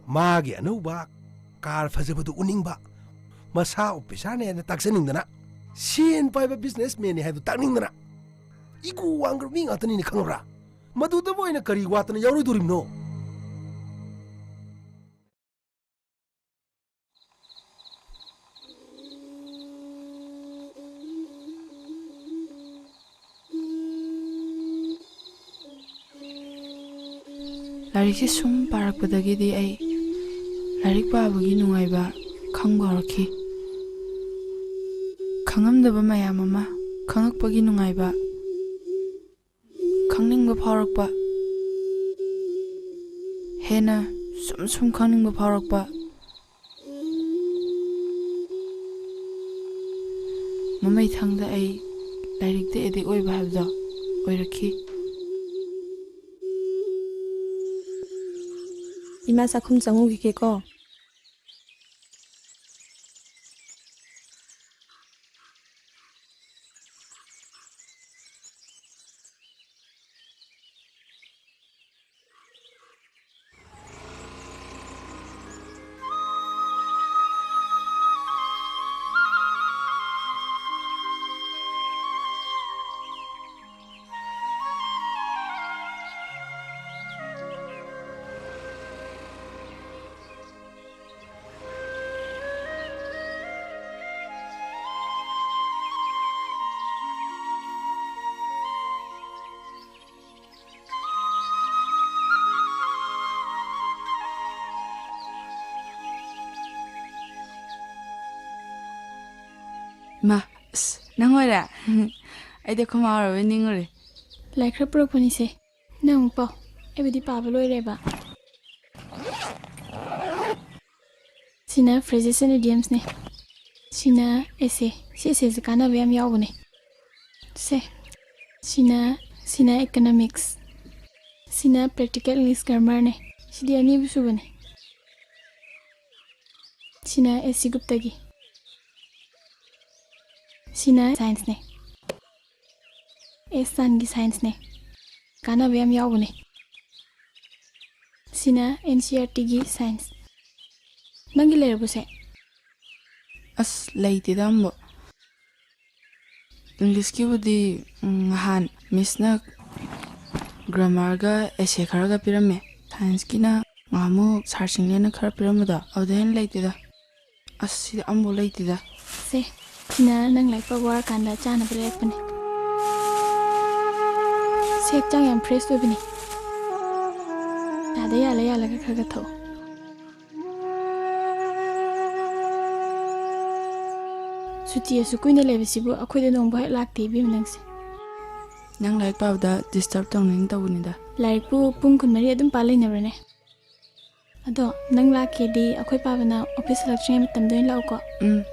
ꯃꯥꯒꯤ ꯑꯅꯧꯕ ꯀꯥꯔ ꯐꯖꯕꯗꯨ ꯎꯠꯅꯤꯡꯕ, ꯃꯁꯥ ꯑꯣꯐꯤꯁꯥꯔꯅꯦꯅ ꯇꯥꯛꯆꯅꯤꯡꯗꯅ, ꯁꯦꯟ ꯄꯥꯏꯕ ꯕꯤꯖꯤꯅꯦꯁꯃꯦꯟꯅꯤ ꯍꯥꯏꯕꯗꯨ ꯇꯥꯛꯅꯤꯡꯗꯅ, ꯏꯒꯣ ꯋꯥꯡꯈ꯭ꯔꯕ ꯃꯤ ꯉꯥꯛꯇꯅꯤꯅꯦ, ꯈꯪꯉꯕ꯭ꯔꯥ? ꯃꯗꯨꯗꯕꯨ ꯑꯩꯅ ꯀꯔꯤ ꯋꯥꯠꯇꯅ ꯌꯥꯎꯔꯣꯏꯗꯣꯔꯤꯕꯅꯣ? ꯂꯥꯏꯔꯤꯛꯁꯦ ꯁꯨꯝ ꯄꯥꯔꯛꯄꯗꯒꯤꯗꯤ ꯑꯩ ꯂꯥꯏꯔꯤꯛ ꯄꯥꯕꯒꯤ ꯅꯨꯡꯉꯥꯏꯕ ꯈꯪꯕ ꯍꯧꯔꯛꯈꯤ꯫ ꯈꯪꯉꯝꯗꯕ ꯃꯌꯥꯝ ꯑꯃ ꯈꯪꯉꯛꯄꯒꯤ ꯅꯨꯡꯉꯥꯏꯕ, ꯈꯪꯅꯤꯡꯕ ꯐꯥꯎꯔꯛꯄ, ꯍꯦꯟꯅ ꯁꯨꯝ ꯁꯨꯝ ꯈꯪꯅꯤꯡꯕ ꯐꯥꯎꯔꯛꯄ, ꯃꯃꯩ ꯊꯪꯗ ꯑꯩ ꯂꯥꯏꯔꯤꯛꯇ ꯑꯦꯗꯤꯛ ꯑꯣꯏꯕ ꯍꯥꯏꯕꯗꯣ ꯑꯣꯏꯔꯛꯈꯤ꯫ ꯏꯃꯥ ꯆꯥꯛꯈꯨꯝ ꯆꯪꯉꯨꯈꯤꯒꯦꯀꯣ꯫ ꯃꯥ, ꯑꯁ, ꯅꯪ ꯑꯣꯏꯔꯦ? ꯑꯩꯗꯤ ꯑꯩꯈꯣꯏ ꯃꯥ ꯑꯣꯏꯔꯕꯣꯏ ꯅꯤꯡꯉꯨꯔꯦ꯫ ꯂꯥꯏ ꯈꯔ ꯄꯨꯔꯛꯄꯅꯤꯁꯦ꯫ ꯅꯪ ꯑꯃꯨꯛ ꯄꯥꯎ꯫ ꯑꯩꯕꯨꯗꯤ ꯄꯥꯕ ꯂꯣꯏꯔꯦꯕ꯫ ꯁꯤꯅ phrases and idiomsꯅꯦ꯫ ꯁꯤꯅ essay꯫ ꯁꯤ essayꯁꯦ ꯀꯥꯟꯅꯕ ꯌꯥꯝ ꯌꯥꯎꯕꯅꯦ꯫ ꯁꯦ꯫ ꯁꯤꯅ, ꯁꯤꯅ economics꯫ ꯁꯤꯅ practical English grammarꯅꯦ꯫ ꯁꯤꯗꯤ ꯑꯅꯤꯕꯨ ꯁꯨꯕꯅꯦ꯫ ꯁꯤꯅ ꯑꯦꯁ ꯁꯤ ꯒ꯭ꯔꯨꯞꯇꯒꯤ꯫ ꯁꯤꯅ ꯁꯥꯏꯟꯁꯅꯦ꯫ ꯑꯦꯁ ꯆꯥꯟꯒꯤ ꯁꯥꯏꯟꯁꯅꯦ꯫ ꯀꯥꯟꯅꯕ ꯌꯥꯝ ꯌꯥꯎꯕꯅꯦ꯫ ꯁꯤꯅ ꯑꯦꯟ ꯁꯤ ꯑꯥꯔ ꯇꯤꯒꯤ ꯁꯥꯏꯟꯁ꯫ ꯅꯪꯒꯤ ꯂꯩꯔꯕꯣ ꯁꯦ? ꯑꯁ, ꯂꯩꯇꯦꯗ ꯑꯝꯕꯣ꯫ ꯏꯪꯂꯤꯁꯀꯤꯕꯨꯗꯤ, ꯎꯝ, ꯅꯍꯥꯟ ꯃꯤꯁꯅ ꯒ꯭ꯔꯥꯃꯔꯒ ꯑꯦꯁꯦ ꯈꯔꯒ ꯄꯤꯔꯝꯃꯦ꯫ ꯁꯥꯏꯟꯁꯀꯤꯅ ꯉꯍꯥꯟꯃꯨꯛ ꯁꯥꯔ ꯆꯤꯡꯂꯦꯟꯅ ꯈꯔ ꯄꯤꯔꯝꯕꯗꯣ, ꯑꯗꯨꯗꯩ ꯍꯦꯟꯅ ꯂꯩꯇꯦꯗ꯫ ꯑꯁ, ꯁꯤꯗꯤ ꯑꯝꯕꯣ ꯂꯩꯇꯦꯗ꯫ ꯁꯦ, ꯁꯤꯅ ꯅꯪ ꯂꯥꯏꯔꯤꯛ ꯄꯥꯕ ꯋꯥꯔꯀꯥꯟꯗ ꯆꯥꯅꯕ ꯂꯩꯔꯛꯄꯅꯦ꯫ ꯁꯦ, ꯍꯛꯆꯥꯡ ꯌꯥꯝ ꯐ꯭ꯔꯦꯁ ꯑꯣꯏꯕꯅꯦ꯫ ꯌꯥꯗ ꯌꯥꯜꯂ ꯌꯥꯜꯂꯒ ꯈꯔ ꯈꯔ ꯊꯛꯑꯣ꯫ ꯁꯨꯇꯤ ꯑꯁꯨꯛ ꯀꯨꯏꯅ ꯂꯩꯕꯁꯤꯕꯨ ꯑꯩꯈꯣꯏꯗ ꯅꯣꯡꯐꯥꯎ ꯍꯦꯛ ꯂꯥꯛꯇꯦ ꯏꯕꯦꯝꯃ ꯅꯪꯁꯦ꯫ ꯅꯪ ꯂꯥꯏꯔꯤꯛ ꯄꯥꯕꯗ ꯗꯤꯁꯇꯔꯕ ꯇꯧꯅꯤꯡ ꯇꯧꯕꯅꯤꯗ꯫ ꯂꯥꯏꯔꯤꯛꯄꯨ ꯄꯨꯡ ꯀꯨꯟꯃꯔꯤ ꯑꯗꯨꯝ ꯄꯥ ꯂꯩꯅꯕ꯭ꯔꯅꯦ? ꯑꯗꯣ ꯅꯪ ꯂꯥꯛꯀꯦꯗꯤ ꯑꯩꯈꯣꯏ ꯄꯥꯕꯅ ꯑꯣꯐꯤꯁ ꯍꯜꯂꯛꯇ꯭ꯔꯤꯉꯩ ꯃꯇꯝꯗ ꯑꯣꯏꯅ ꯂꯥꯛꯎꯀꯣ꯫ ꯎꯝ꯫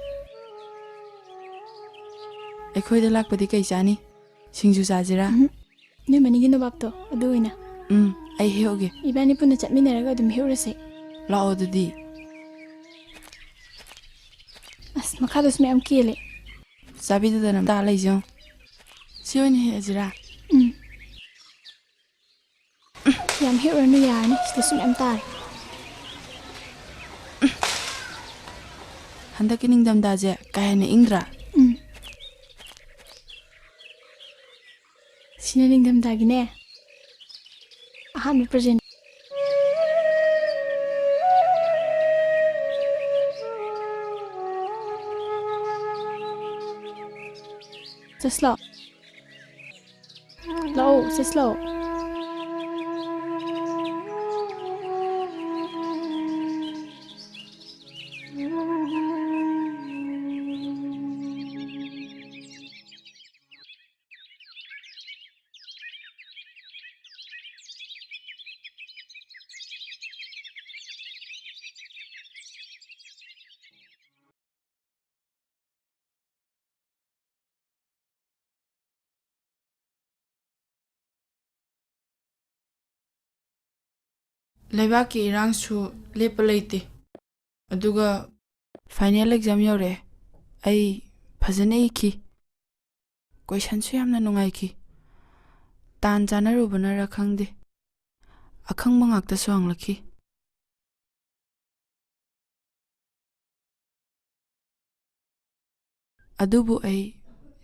ꯑꯩꯈꯣꯏꯗ ꯂꯥꯛꯄꯗꯤ ꯀꯩ ꯆꯥꯅꯤ? ꯁꯤꯡꯖꯨ ꯆꯥꯁꯤꯔꯥ? ꯎꯝ꯫ ꯅꯣꯏ ꯃꯅꯤꯡꯒꯤ ꯅꯣꯕꯥꯞꯇꯣ ꯑꯗꯨ ꯑꯣꯏꯅ꯫ ꯎꯝ, ꯑꯩ ꯍꯦꯛꯎꯒꯦ꯫ ꯏꯕꯥꯅꯤ ꯄꯨꯟꯅ ꯆꯠꯃꯤꯟꯅꯔꯒ ꯑꯗꯨꯝ ꯍꯦꯛꯎꯔꯁꯦ꯫ ꯂꯥꯛꯑꯣ ꯑꯗꯨꯗꯤ꯫ ꯑꯁ, ꯃꯈꯥꯗꯁꯨ ꯃꯌꯥꯝ ꯀꯦꯜꯂꯦ꯫ ꯆꯥꯕꯤꯗꯗꯅ ꯇꯥ ꯂꯩꯁꯦ ꯌꯦꯡꯉꯣ꯫ ꯁꯤ ꯑꯣꯏꯅ ꯍꯦꯛꯑꯁꯤꯔꯥ? ꯎꯝ꯫ ꯌꯥꯝ ꯍꯦꯛꯎꯔꯅꯨ, ꯌꯥꯔꯅꯤ, ꯁꯤꯗꯁꯨ ꯃꯌꯥꯝ ꯇꯥꯔꯦ꯫ ꯍꯟꯗꯛꯀꯤ ꯅꯤꯡꯊꯝꯊꯥꯁꯦ ꯀꯥ ꯍꯦꯟꯅ ꯏꯪꯗ꯭ꯔꯥ? ꯎꯝ꯫ ꯁꯤꯅ ꯅꯤꯡꯊꯝꯊꯥꯒꯤꯅꯦ ꯑꯍꯥꯟꯕ ꯄ꯭ꯔꯖꯦꯟ꯫ ꯆꯠꯁꯤꯂꯣ꯫ ꯂꯥꯛꯑꯣ, ꯆꯠꯁꯤꯂꯥꯛꯑꯣ꯫ ꯂꯩꯕꯥꯛꯀꯤ ꯏꯔꯥꯡꯁꯨ ꯂꯦꯞꯄ ꯂꯩꯇꯦ꯫ ꯑꯗꯨꯒ Final exam ꯌꯧꯔꯛꯑꯦ꯫ ꯑꯩ ꯐꯖꯅ ꯏꯈꯤ꯫ Questionꯁꯨ ꯌꯥꯝꯅ ꯅꯨꯡꯉꯥꯏꯈꯤ꯫ ꯇꯥꯟ ꯆꯥꯟꯅꯔꯨꯕꯅꯔ ꯈꯪꯗꯦ, ꯑꯈꯪꯕ ꯉꯥꯛꯇꯁꯨ ꯍꯪꯂꯛꯈꯤ꯫ ꯑꯗꯨꯕꯨ ꯑꯩ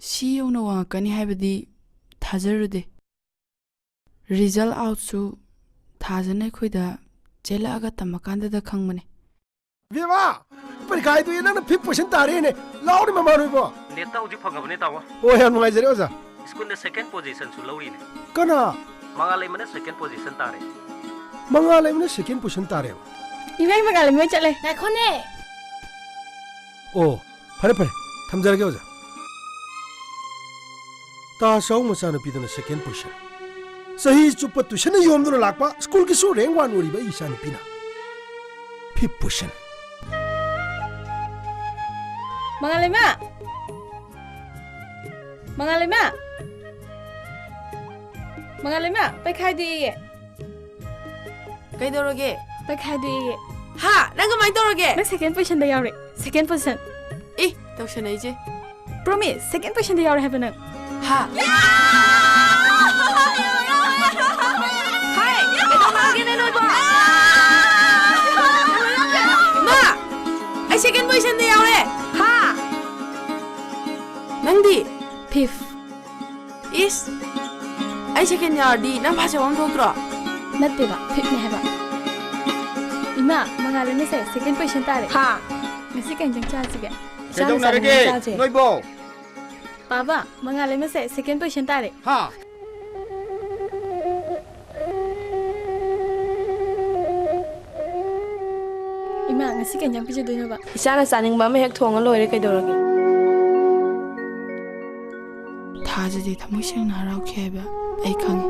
ꯁꯤ ꯌꯧꯅ ꯋꯥꯡꯉꯛꯀꯅꯤ ꯍꯥꯏꯕꯗꯤ ꯊꯥꯖꯔꯨꯗꯦ꯫ Result outꯁꯨ ꯊꯥꯖꯅ ꯑꯩꯈꯣꯏꯗ ꯆꯦꯜꯂꯛꯑꯒ ꯇꯝꯃꯀꯥꯟꯗꯗ ꯈꯪꯕꯅꯦ꯫ ꯏꯕꯦꯝꯃ, ꯄꯔꯤꯈꯥ ꯍꯥꯏꯗꯣꯛꯑꯦ, ꯅꯪꯅ fifth position ꯇꯥꯔꯦꯅꯦ꯫ ꯂꯥꯎꯅꯦ ꯃꯃꯥ ꯅꯣꯏꯕꯣ꯫ NETꯇ ꯍꯧꯖꯤꯛ ꯐꯪꯉꯕꯅꯦ, ꯇꯥꯃꯣ꯫ ꯑꯣ, ꯌꯥꯝ ꯅꯨꯡꯉꯥꯏꯖꯔꯦ, ꯑꯣꯖꯥ꯫ ꯁ꯭ꯀꯨꯜꯗ second positionꯁꯨ ꯂꯧꯔꯤꯅꯦ꯫ ꯀꯅꯥ? ꯃꯉꯥꯂꯩꯃꯅ second position ꯇꯥꯔꯦ꯫ ꯃꯉꯥꯂꯩꯃꯅ second position ꯇꯥꯔꯦꯕ? ꯏꯃꯥ, ꯃꯉꯥꯂꯩꯃ ꯆꯠꯂꯦ꯫ ꯉꯥꯏꯈꯣꯅꯦ꯫ ꯑꯣ, ꯐꯔꯦ, ꯐꯔꯦ꯫ ꯊꯝꯖꯔꯒꯦ, ꯑꯣꯖꯥ꯫ ꯇꯥ ꯁꯥꯎ ꯃꯆꯥꯅꯨꯄꯤꯗꯨꯅ second position꯫ ꯆꯍꯤ ꯆꯨꯞꯄ tuitionꯅ ꯌꯣꯝꯗꯨꯅ ꯂꯥꯛꯄ, ꯁ꯭ꯀꯨꯜꯒꯤꯁꯨ rank one ꯑꯣꯏꯔꯤꯕ ꯑꯩ ꯏꯆꯥꯅꯨꯄꯤꯅ fifth position꯫ ꯃꯉꯥꯂꯩꯃ! ꯃꯉꯥꯂꯩꯃ! ꯃꯉꯥꯂꯩꯃ, ꯄꯩꯈꯥꯏꯗꯦꯌꯦ꯫ ꯀꯩꯗꯧꯔꯒꯦ? ꯄꯩꯈꯥꯏꯗꯦꯌꯦ꯫ ꯍꯥ? ꯅꯪ ꯀꯃꯥꯏꯅ ꯇꯧꯔꯒꯦ? ꯅꯪ second positionꯗ ꯌꯥꯎꯔꯦ꯫ Second position꯫ ꯑꯦ, ꯇꯧꯁꯟꯅꯩꯁꯦ꯫ Promise, second positionꯗ ꯌꯥꯎꯔꯦ ꯍꯥꯏꯕ ꯅꯪ꯫ ꯍꯥ? ꯍꯥꯏ, ꯀꯩꯗꯧꯔꯒꯦꯅꯦ ꯅꯣꯏꯕꯣ? ꯏꯃꯥ, ꯑꯩ second positionꯗ ꯌꯥꯎꯔꯦ꯫ ꯍꯥ? ꯅꯪꯗꯤ? Fifth꯫ ꯏꯁ! ꯑꯩ second ꯌꯥꯎꯔꯗꯤ ꯅꯪ first ꯌꯥꯎꯐꯝ ꯊꯣꯛꯇ꯭ꯔꯣ? ꯅꯠꯇꯦꯕ, fifthꯅꯦ ꯍꯥꯏꯕ꯫ ꯏꯃꯥ, ꯃꯉꯥꯂꯩꯃꯁꯦ second position ꯇꯥꯔꯦ꯫ ꯍꯥ? ꯉꯁꯤ ꯀꯩ ꯏꯟꯖꯥꯡ ꯆꯥꯁꯤꯒꯦ? ꯏꯆꯥꯅ ꯀꯩꯗꯧꯅꯔꯒꯦ ꯆꯥꯅꯤꯡꯕ ꯆꯥꯁꯦ꯫ ꯅꯣꯏꯕꯣ? ꯄꯥꯕ, ꯃꯉꯥꯂꯩꯃꯁꯦ second position ꯇꯥꯔꯦ꯫ ꯍꯥ? ꯏꯃꯥ, ꯉꯁꯤ ꯀꯩ ꯏꯟꯖꯥꯡ ꯄꯤꯖꯗꯣꯏꯅꯣꯕ? ꯏꯆꯥꯅ ꯆꯥꯅꯤꯡꯕ ꯑꯃ ꯍꯦꯛ ꯊꯣꯡꯉ ꯂꯣꯏꯔꯦ, ꯀꯩꯗꯧꯔꯒꯦ? ꯊꯥꯖꯗꯦ ꯊꯃꯣꯏ ꯁꯦꯡꯅ ꯍꯔꯥꯎꯈꯤ ꯍꯥꯏꯕ ꯑꯩ ꯈꯪꯉꯤ꯫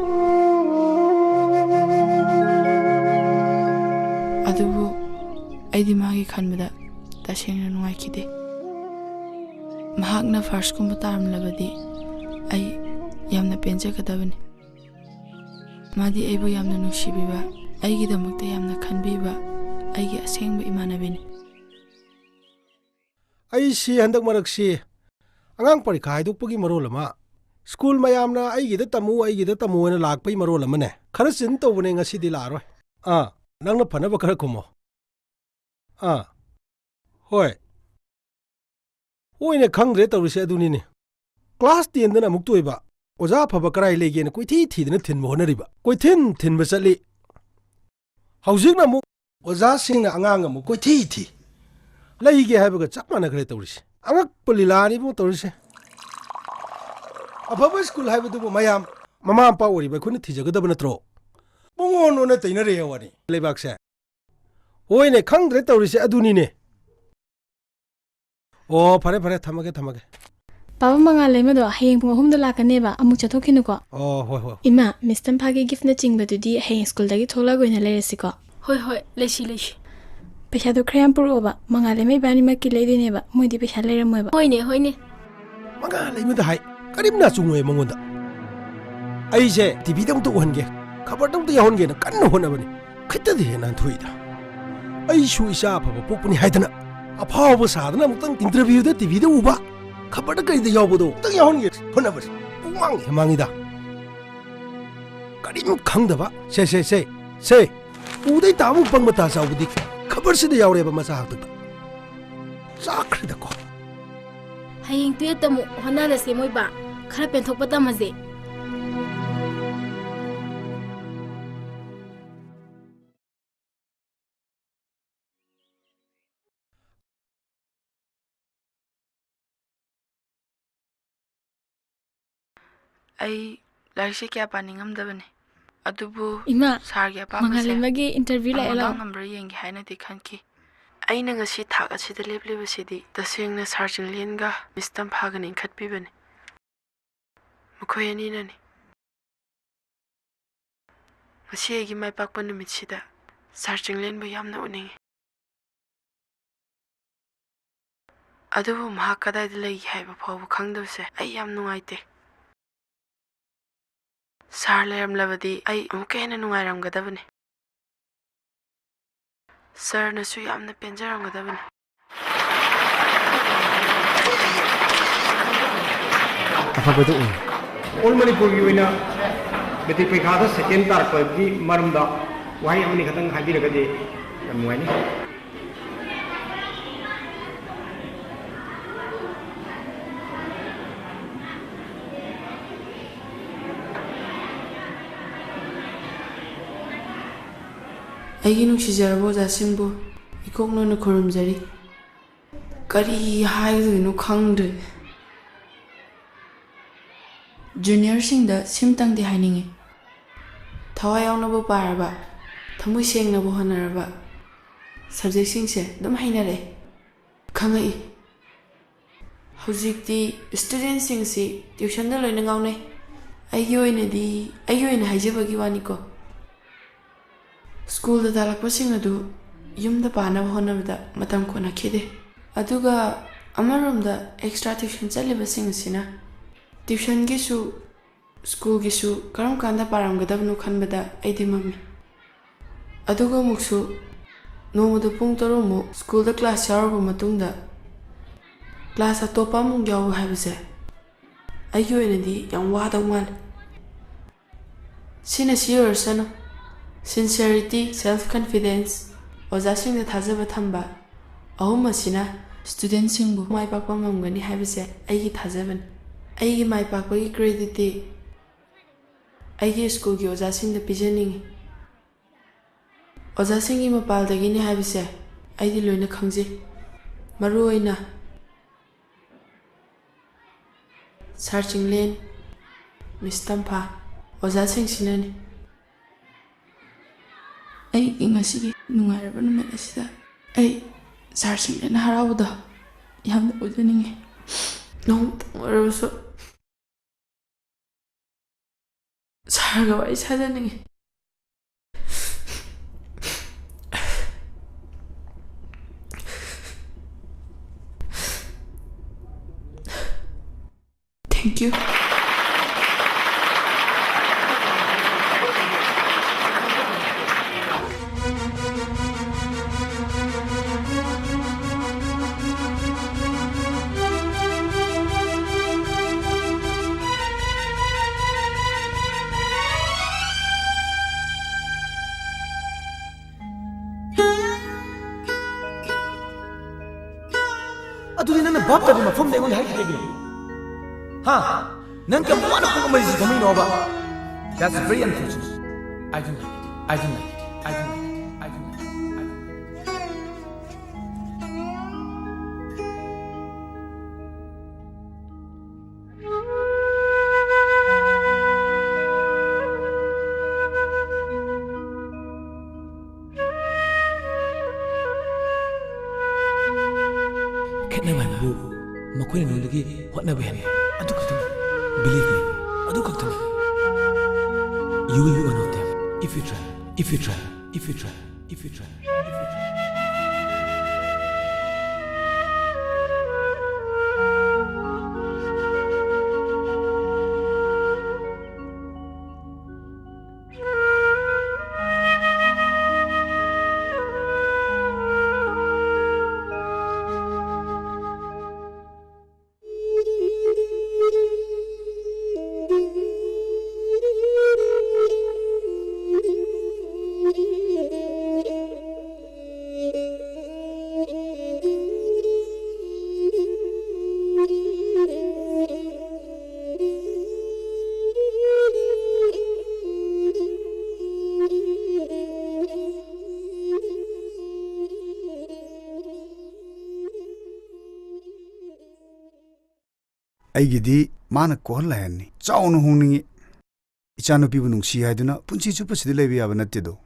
ꯑꯗꯨꯕꯨ ꯑꯩꯗꯤ ꯃꯥꯒꯤ ꯈꯟꯕꯗ ꯇꯁꯦꯡꯅ ꯅꯨꯡꯉꯥꯏꯈꯤꯗꯦ꯫ ꯃꯍꯥꯛꯅ firstꯀꯨꯝꯕ ꯇꯥꯔꯝꯂꯕꯗꯤ ꯑꯩ ꯌꯥꯝꯅ ꯄꯦꯟꯖꯒꯗꯕꯅꯤ꯫ ꯃꯥꯗꯤ ꯑꯩꯕꯨ ꯌꯥꯝꯅ ꯅꯨꯡꯁꯤꯕꯤꯕ, ꯑꯩꯒꯤꯗꯃꯛꯇ ꯌꯥꯝꯅ ꯈꯟꯕꯤꯕ ꯑꯩꯒꯤ ꯑꯁꯦꯡꯕ ꯏꯃꯥꯟꯅꯕꯤꯅꯤ꯫ ꯑꯩꯁꯤ ꯍꯟꯗꯛ ꯃꯔꯛꯁꯤ ꯑꯉꯥꯡ ꯄꯔꯤꯈꯥ ꯍꯥꯏꯗꯣꯛꯄꯒꯤ ꯃꯔꯣꯜ ꯑꯃ, ꯁ꯭ꯀꯨꯜ ꯃꯌꯥꯝꯅ "ꯑꯩꯒꯤꯗ ꯇꯝꯃꯨ, ꯑꯩꯒꯤꯗ ꯇꯝꯃꯨ" ꯍꯥꯏꯅ ꯂꯥꯛꯄꯒꯤ ꯃꯔꯣꯜ ꯑꯃꯅꯦ, ꯈꯔ ꯆꯤꯟ ꯇꯧꯕꯅꯦ, ꯉꯁꯤꯗꯤ ꯂꯥꯛꯑꯔꯣꯏ꯫ ꯑꯥ, ꯅꯪꯅ ꯐꯅꯕ ꯈꯔ ꯈꯨꯝꯃꯣ꯫ ꯑꯥ, ꯍꯣꯏ꯫ ꯍꯣꯏꯅꯦ, ꯈꯪꯗ꯭ꯔꯦ ꯇꯧꯔꯤꯁꯦ, ꯑꯗꯨꯅꯤꯅꯦ꯫ ꯀ꯭ꯂꯥꯁ ꯇꯦꯟꯗꯅ ꯑꯃꯨꯛ ꯇꯣꯏꯕ, ꯑꯣꯖꯥ ꯑꯐꯕ ꯀꯔꯥꯏ ꯂꯩꯒꯦꯅ ꯀꯣꯏꯊꯤ ꯊꯤꯗꯅ ꯊꯤꯟꯕ ꯍꯣꯠꯅꯔꯤꯕ꯫ ꯀꯣꯏꯊꯤꯟ ꯊꯤꯟꯕ ꯆꯠꯂꯤ꯫ ꯍꯧꯖꯤꯛꯅ ꯑꯃꯨꯛ ꯑꯣꯖꯥꯁꯤꯡꯅ ꯑꯉꯥꯡ ꯑꯃꯨꯛ ꯀꯣꯏꯊꯤ ꯊꯤ꯫ ꯂꯩꯒꯦ ꯍꯥꯏꯕꯒ ꯆꯞ ꯃꯥꯟꯅꯈ꯭ꯔꯦ ꯇꯧꯔꯤꯁꯦ꯫ ꯑꯉꯛꯄ ꯂꯤꯂꯥꯅꯤꯕꯨ ꯇꯧꯔꯤꯁꯦ꯫ ꯑꯐꯕ ꯁ꯭ꯀꯨꯜ ꯍꯥꯏꯕꯗꯨꯕꯨ ꯃꯌꯥꯝ ꯃꯃꯥ ꯃꯄꯥ ꯑꯣꯏꯔꯤꯕ ꯑꯩꯈꯣꯏꯅ ꯊꯤꯖꯒꯗꯕ ꯅꯠꯇ꯭ꯔꯣ? ꯄꯨꯡꯑꯣꯟ ꯑꯣꯟꯅ ꯇꯩꯅꯔꯦ ꯋꯥꯅꯤ ꯂꯩꯕꯥꯛꯁꯦ꯫ ꯍꯣꯏꯅꯦ, ꯈꯪꯗ꯭ꯔꯦ ꯇꯧꯔꯤꯁꯦ, ꯑꯗꯨꯅꯤꯅꯦ꯫ ꯑꯣ, ꯐꯔꯦ, ꯐꯔꯦ, ꯊꯝꯃꯒꯦ, ꯊꯝꯃꯒꯦ꯫ ꯄꯥꯕ ꯃꯉꯥꯜ ꯂꯩꯃꯗꯣ ꯍꯌꯦꯡ ꯄꯨꯡ ꯑꯍꯨꯝꯗ ꯂꯥꯛꯀꯅꯦꯕ, ꯑꯃꯨꯛ ꯆꯠꯊꯣꯛꯈꯤꯅꯨꯀꯣ꯫ ꯑꯣ, ꯍꯣꯏ, ꯍꯣꯏ꯫ ꯏꯃꯥ, ꯃꯤꯁ ꯇꯝꯐꯥꯒꯤ ꯒꯤꯐꯅꯆꯤꯡꯕꯗꯨꯗꯤ ꯍꯌꯦꯡ ꯁ꯭ꯀꯨꯜꯗꯒꯤ ꯊꯣꯛꯂꯛꯑꯒ ꯑꯣꯏꯅ ꯂꯩꯔꯁꯤꯀꯣ꯫ ꯍꯣꯏ, ꯍꯣꯏ, ꯂꯩꯁꯤ, ꯂꯩꯁꯤ꯫ ꯄꯩꯁꯥꯗꯣ ꯈꯔ ꯌꯥꯝ ꯄꯨꯔꯛꯑꯣꯕ, ꯃꯉꯥꯜ ꯂꯩꯃ ꯏꯕꯥꯅꯤꯃꯛꯀꯤ ꯂꯩꯗꯣꯏꯅꯦꯕ, ꯃꯣꯏꯗꯤ ꯄꯩꯁꯥ ꯂꯩꯔꯝꯃꯣꯏꯕ꯫ ꯍꯣꯏꯅꯦ, ꯍꯣꯏꯅꯦ꯫ ꯃꯉꯥꯜ ꯂꯩꯃꯗ ꯍꯥꯏ, ꯀꯔꯤꯝꯅ ꯑꯆꯨꯝꯕ ꯑꯣꯏ ꯃꯉꯣꯟꯗ꯫ ꯑꯩꯁꯦ ꯇꯤꯚꯤꯗ ꯑꯝꯇ ꯎꯍꯟꯒꯦ, ꯈꯕꯔꯗ ꯑꯝꯇ ꯌꯥꯎꯍꯟꯒꯦꯅ ꯀꯟꯅ ꯍꯣꯠꯅꯕꯅꯤ꯫ ꯈꯤꯇꯗꯤ ꯍꯦꯟꯅ ꯍꯟꯊꯣꯛꯏꯗ꯫ ꯑꯩꯁꯨ ꯏꯆꯥ ꯑꯐꯕ ꯄꯣꯛꯄꯅꯤ ꯍꯥꯏꯗꯅ ꯑꯐꯥꯎꯕ ꯁꯥꯗꯅ ꯑꯃꯨꯛꯇꯪ ꯏꯟꯇꯔꯚ꯭ꯌꯨꯗ ꯇꯤꯚꯤꯗ ꯎꯕ, ꯈꯕꯔꯗ ꯀꯔꯤꯗ ꯌꯥꯎꯕꯗꯣ ꯑꯃꯨꯛꯇꯪ ꯌꯥꯎꯍꯟꯒꯦ ꯍꯣꯠꯅꯕꯁꯦ ꯄꯨꯡꯃꯥꯡ ꯍꯦꯛ ꯃꯥꯡꯉꯤꯗ꯫ ꯀꯔꯤꯝ ꯈꯪꯗꯕ꯫ ꯁꯦ, ꯁꯦ, ꯁꯦ, ꯁꯦ꯫ ꯎꯗꯩ ꯇꯥꯕ ꯄꯪꯕ ꯇꯥ ꯆꯥꯎꯕꯗꯤ ꯈꯕꯔꯁꯤꯗ ꯌꯥꯎꯔꯦꯕ ꯃꯆꯥ ꯍꯥꯛꯇꯛꯇ꯫ ꯆꯥꯈ꯭ꯔꯦꯗꯀꯣ꯫ ꯍꯌꯦꯡ ꯇꯨꯌꯦꯜꯞꯇ ꯑꯃꯨꯛ ꯍꯣꯠꯅꯔꯁꯦ ꯃꯣꯏꯕꯥ꯫ ꯈꯔ ꯄꯦꯟꯊꯣꯛꯄ ꯇꯝꯃꯁꯦ꯫ ꯑꯩ ꯂꯥꯏꯔꯤꯛꯁꯦ ꯀꯌꯥ ꯄꯥꯅꯤꯡꯉꯝꯗꯕꯅꯤ, ꯑꯗꯨꯕꯨ ꯏꯃꯥ, ꯁꯥꯔꯒꯤ ꯑꯄꯥꯝꯕꯁꯦ ꯃꯉꯥꯜꯂꯩꯃꯒꯤ ꯏꯟꯇꯔꯚ꯭ꯌꯨ ꯂꯥꯛꯑꯦ, ꯐꯪꯉꯕ ꯂꯥꯛꯑꯣ꯫ ꯉꯝꯕ꯭ꯔꯥ ꯌꯦꯡꯒꯦ ꯍꯥꯏꯅꯗꯤ ꯈꯟꯈꯤ꯫ ꯑꯩꯅ ꯉꯁꯤ ꯊꯥꯛ ꯑꯁꯤꯗ ꯂꯦꯞꯂꯤꯕꯁꯤꯗꯤ ꯇꯁꯦꯡꯅ ꯁꯥꯔ ꯆꯤꯡꯂꯦꯟꯒ ꯃꯤꯁ ꯇꯝꯐꯥꯒꯅ ꯏꯟꯈꯠꯄꯤꯕꯅꯤ꯫ ꯃꯈꯣꯏ ꯑꯅꯤꯅꯅꯤ꯫ ꯉꯁꯤ ꯑꯩꯒꯤ ꯃꯥꯏ ꯄꯥꯛꯄ ꯅꯨꯃꯤꯠꯁꯤꯗ ꯁꯥꯔ ꯆꯤꯡꯂꯦꯟꯕꯨ ꯌꯥꯝꯅ ꯎꯅꯤꯡꯏ꯫ ꯑꯗꯨꯕꯨ ꯃꯍꯥꯛ ꯀꯗꯥꯏꯗ ꯂꯩꯒꯦ ꯍꯥꯏꯕ ꯐꯥꯎꯕ ꯈꯪꯗꯕꯁꯦ ꯑꯩ ꯌꯥꯝ ꯅꯨꯡꯉꯥꯏꯇꯦ꯫ ꯁꯥꯔ ꯂꯩꯔꯝꯂꯕꯗꯤ ꯑꯩ ꯑꯃꯨꯛꯀ ꯍꯦꯟꯅ ꯅꯨꯡꯉꯥꯏꯔꯝꯒꯗꯕꯅꯤ꯫ ꯁꯥꯔꯅꯁꯨ ꯌꯥꯝꯅ ꯄꯦꯟꯖꯔꯝꯒꯗꯕꯅꯤ꯫ ꯑꯐꯕꯗꯨ ꯑꯣꯏ꯫ ꯑꯣꯜ ꯃꯅꯤꯄꯨꯔꯒꯤ ꯑꯣꯏꯅ ꯃꯦꯇ꯭ꯔꯤꯛ ꯄꯔꯤꯈꯥꯗ ꯁꯦꯀꯦꯟ ꯇꯥꯔꯛꯄꯒꯤ ꯃꯔꯝꯗ ꯋꯥꯍꯩ ꯑꯃꯅꯤ ꯈꯛꯇꯪ ꯍꯥꯏꯕꯤꯔꯒꯗꯤ ꯌꯥꯝ ꯅꯨꯡꯉꯥꯏꯅꯤ꯫ ꯑꯩꯒꯤ ꯅꯨꯡꯁꯤꯖꯔꯕ ꯑꯣꯖꯥꯁꯤꯡꯕꯨ ꯏꯀꯣꯛ ꯅꯣꯟꯅ ꯈꯨꯔꯨꯝꯖꯔꯤ꯫ ꯀꯔꯤ ꯍꯥꯏꯗꯣꯏꯅꯣ ꯈꯪꯗ꯭ꯔꯦ꯫ ꯖꯨꯅꯤꯌꯔꯁꯤꯡꯗ ꯁꯤꯝꯇꯪꯗꯤ ꯍꯥꯏꯅꯤꯡꯉꯤ꯫ ꯊꯋꯥꯏ ꯌꯥꯎꯅꯕꯨ ꯄꯥꯔꯕ, ꯊꯃꯣꯏ ꯁꯦꯡꯅꯕꯨ ꯍꯣꯠꯅꯔꯕ, ꯁꯕꯖꯦꯛꯁꯤꯡꯁꯦ ꯑꯗꯨꯝ ꯍꯩꯅꯔꯛꯑꯦ, ꯈꯪꯉꯛꯏ꯫ ꯍꯧꯖꯤꯛꯇꯤ ꯁ꯭ꯇꯨꯗꯦꯟꯁꯤꯡꯁꯤ ꯇ꯭ꯌꯨꯁꯟꯗ ꯂꯣꯏꯅ ꯉꯥꯎꯅꯩ꯫ ꯑꯩꯒꯤ ꯑꯣꯏꯅꯗꯤ, ꯑꯩꯒꯤ ꯑꯣꯏꯅ ꯍꯥꯏꯖꯕꯒꯤ ꯋꯥꯅꯤꯀꯣ, ꯁ꯭ꯀꯨꯜꯗ ꯇꯥꯛꯂꯛꯄꯁꯤꯡ ꯑꯗꯨ ꯌꯨꯝꯗ ꯄꯥꯅꯕ ꯍꯣꯠꯅꯕꯗ ꯃꯇꯝ ꯀꯣꯟꯅꯈꯤꯗꯦ꯫ ꯑꯗꯨꯒ ꯑꯃꯔꯣꯝꯗ ꯑꯦꯛꯁꯇ꯭ꯔꯥ ꯇ꯭ꯌꯨꯁꯟ ꯆꯠꯂꯤꯕꯁꯤꯡ ꯑꯁꯤꯅ ꯇ꯭ꯌꯨꯁꯟꯒꯤꯁꯨ ꯁ꯭ꯀꯨꯜꯒꯤꯁꯨ ꯀꯔꯝ ꯀꯥꯟꯗ ꯄꯥꯔꯝꯒꯗꯕꯅꯣ ꯈꯟꯕꯗ ꯑꯩꯗꯤ ꯃꯝꯃꯤ꯫ ꯑꯗꯨꯒ ꯑꯃꯨꯛꯁꯨ ꯅꯣꯡꯃꯗ ꯄꯨꯡ ꯇꯔꯨꯛꯃꯨꯛ ꯁ꯭ꯀꯨꯜꯗ ꯀ꯭ꯂꯥꯁ ꯌꯥꯎꯔꯕ ꯃꯇꯨꯡꯗ ꯀ꯭ꯂꯥꯁ ꯑꯇꯣꯞꯄ ꯑꯃꯨꯛ ꯌꯥꯎꯕ ꯍꯥꯏꯕꯁꯦ ꯑꯩꯒꯤ ꯑꯣꯏꯅꯗꯤ ꯌꯥꯝ ꯋꯥꯗꯧ ꯃꯥꯜꯂꯤ꯫ ꯁꯤꯅ ꯁꯤ ꯑꯣꯏꯔꯁꯅꯨ, sincerity, self confidence, ꯑꯣꯖꯥꯁꯤꯡꯗ ꯊꯥꯖꯕ ꯊꯝꯕ, ꯑꯍꯨꯝ ꯑꯁꯤꯅ ꯁ꯭ꯇꯨꯗꯦꯟꯁꯤꯡꯕꯨ ꯃꯥꯏ ꯄꯥꯛꯄ ꯉꯝꯒꯅꯤ ꯍꯥꯏꯕꯁꯦ ꯑꯩꯒꯤ ꯊꯥꯖꯕꯅꯤ꯫ ꯑꯩꯒꯤ ꯃꯥꯏ ꯄꯥꯛꯄꯒꯤ ꯀ꯭ꯔꯦꯗꯤꯠꯇꯤ ꯑꯩꯒꯤ ꯁ꯭ꯀꯨꯜꯒꯤ ꯑꯣꯖꯥꯁꯤꯡꯗ ꯄꯤꯖꯅꯤꯡꯏ꯫ ꯑꯣꯖꯥꯁꯤꯡꯒꯤ ꯃꯄꯥꯜꯗꯒꯤꯅꯤ ꯍꯥꯏꯕꯁꯦ ꯑꯩꯗꯤ ꯂꯣꯏꯅ ꯈꯪꯖꯩ꯫ ꯃꯔꯨ ꯑꯣꯏꯅ ꯁꯥꯔ ꯆꯤꯡꯂꯦꯟ, ꯃꯤꯁ ꯇꯝꯐꯥ, ꯑꯣꯖꯥꯁꯤꯡꯁꯤꯅꯅꯤ꯫ ꯑꯩꯒꯤ ꯉꯁꯤꯒꯤ ꯅꯨꯡꯉꯥꯏꯔꯕ ꯅꯨꯃꯤꯠ ꯑꯁꯤꯗ ꯑꯩ ꯁꯥꯔ ꯆꯤꯡꯂꯦꯟ ꯍꯔꯥꯎꯕꯗꯣ ꯌꯥꯝꯅ ꯎꯖꯅꯤꯡꯉꯤ꯫ ꯅꯣꯡꯃꯇꯪ ꯑꯣꯏꯔꯕꯁꯨ ꯁꯥꯔꯒ ꯋꯥꯔꯤ ꯁꯥꯖꯅꯤꯡꯉꯤ꯫ Thank you. ꯍꯥꯞꯇꯕꯤ ꯃꯐꯝꯗ ꯑꯩꯉꯣꯟꯗ ꯍꯥꯏꯔꯛꯈꯤꯗꯦ ꯀꯩꯒꯤꯅꯣ? ꯍꯥ? ꯅꯪ ꯀꯌꯥꯝ ꯋꯥꯅ ꯄꯨꯡ ꯑꯃ ꯔꯤꯁꯤ ꯐꯝꯃꯤꯅꯣꯕ? That's very unfortunate. I don't like it. I don't like it. I don't like it. I don't like it. I don't like it. ꯈꯦꯠꯅꯕ ꯍꯥꯏꯕꯕꯨ ꯃꯈꯣꯏꯅ ꯅꯉꯣꯟꯗꯒꯤ ꯍꯣꯠꯅꯕ ꯍꯦꯟꯅ꯫ ꯑꯗꯨ ꯈꯛꯇꯅꯤ꯫ Believe me, ꯑꯗꯨ ꯈꯛꯇꯅꯤ꯫ You will be one of them if you try, if you try, if you try, if you try, if you try. ꯑꯩꯒꯤꯗꯤ ꯃꯥꯅ ꯀꯣꯍꯜ ꯂꯥꯏꯟꯅꯤ꯫ ꯆꯥꯎꯅ ꯍꯣꯡꯅꯤꯡꯉꯤ꯫ ꯏꯆꯥꯅꯨꯄꯤꯕꯨ ꯅꯨꯡꯁꯤ ꯍꯥꯏꯗꯨꯅ ꯄꯨꯟꯁꯤ ꯆꯨꯞꯄ ꯁꯤꯗ ꯂꯩꯕ ꯌꯥꯕ ꯅꯠꯇꯦꯗꯣ꯫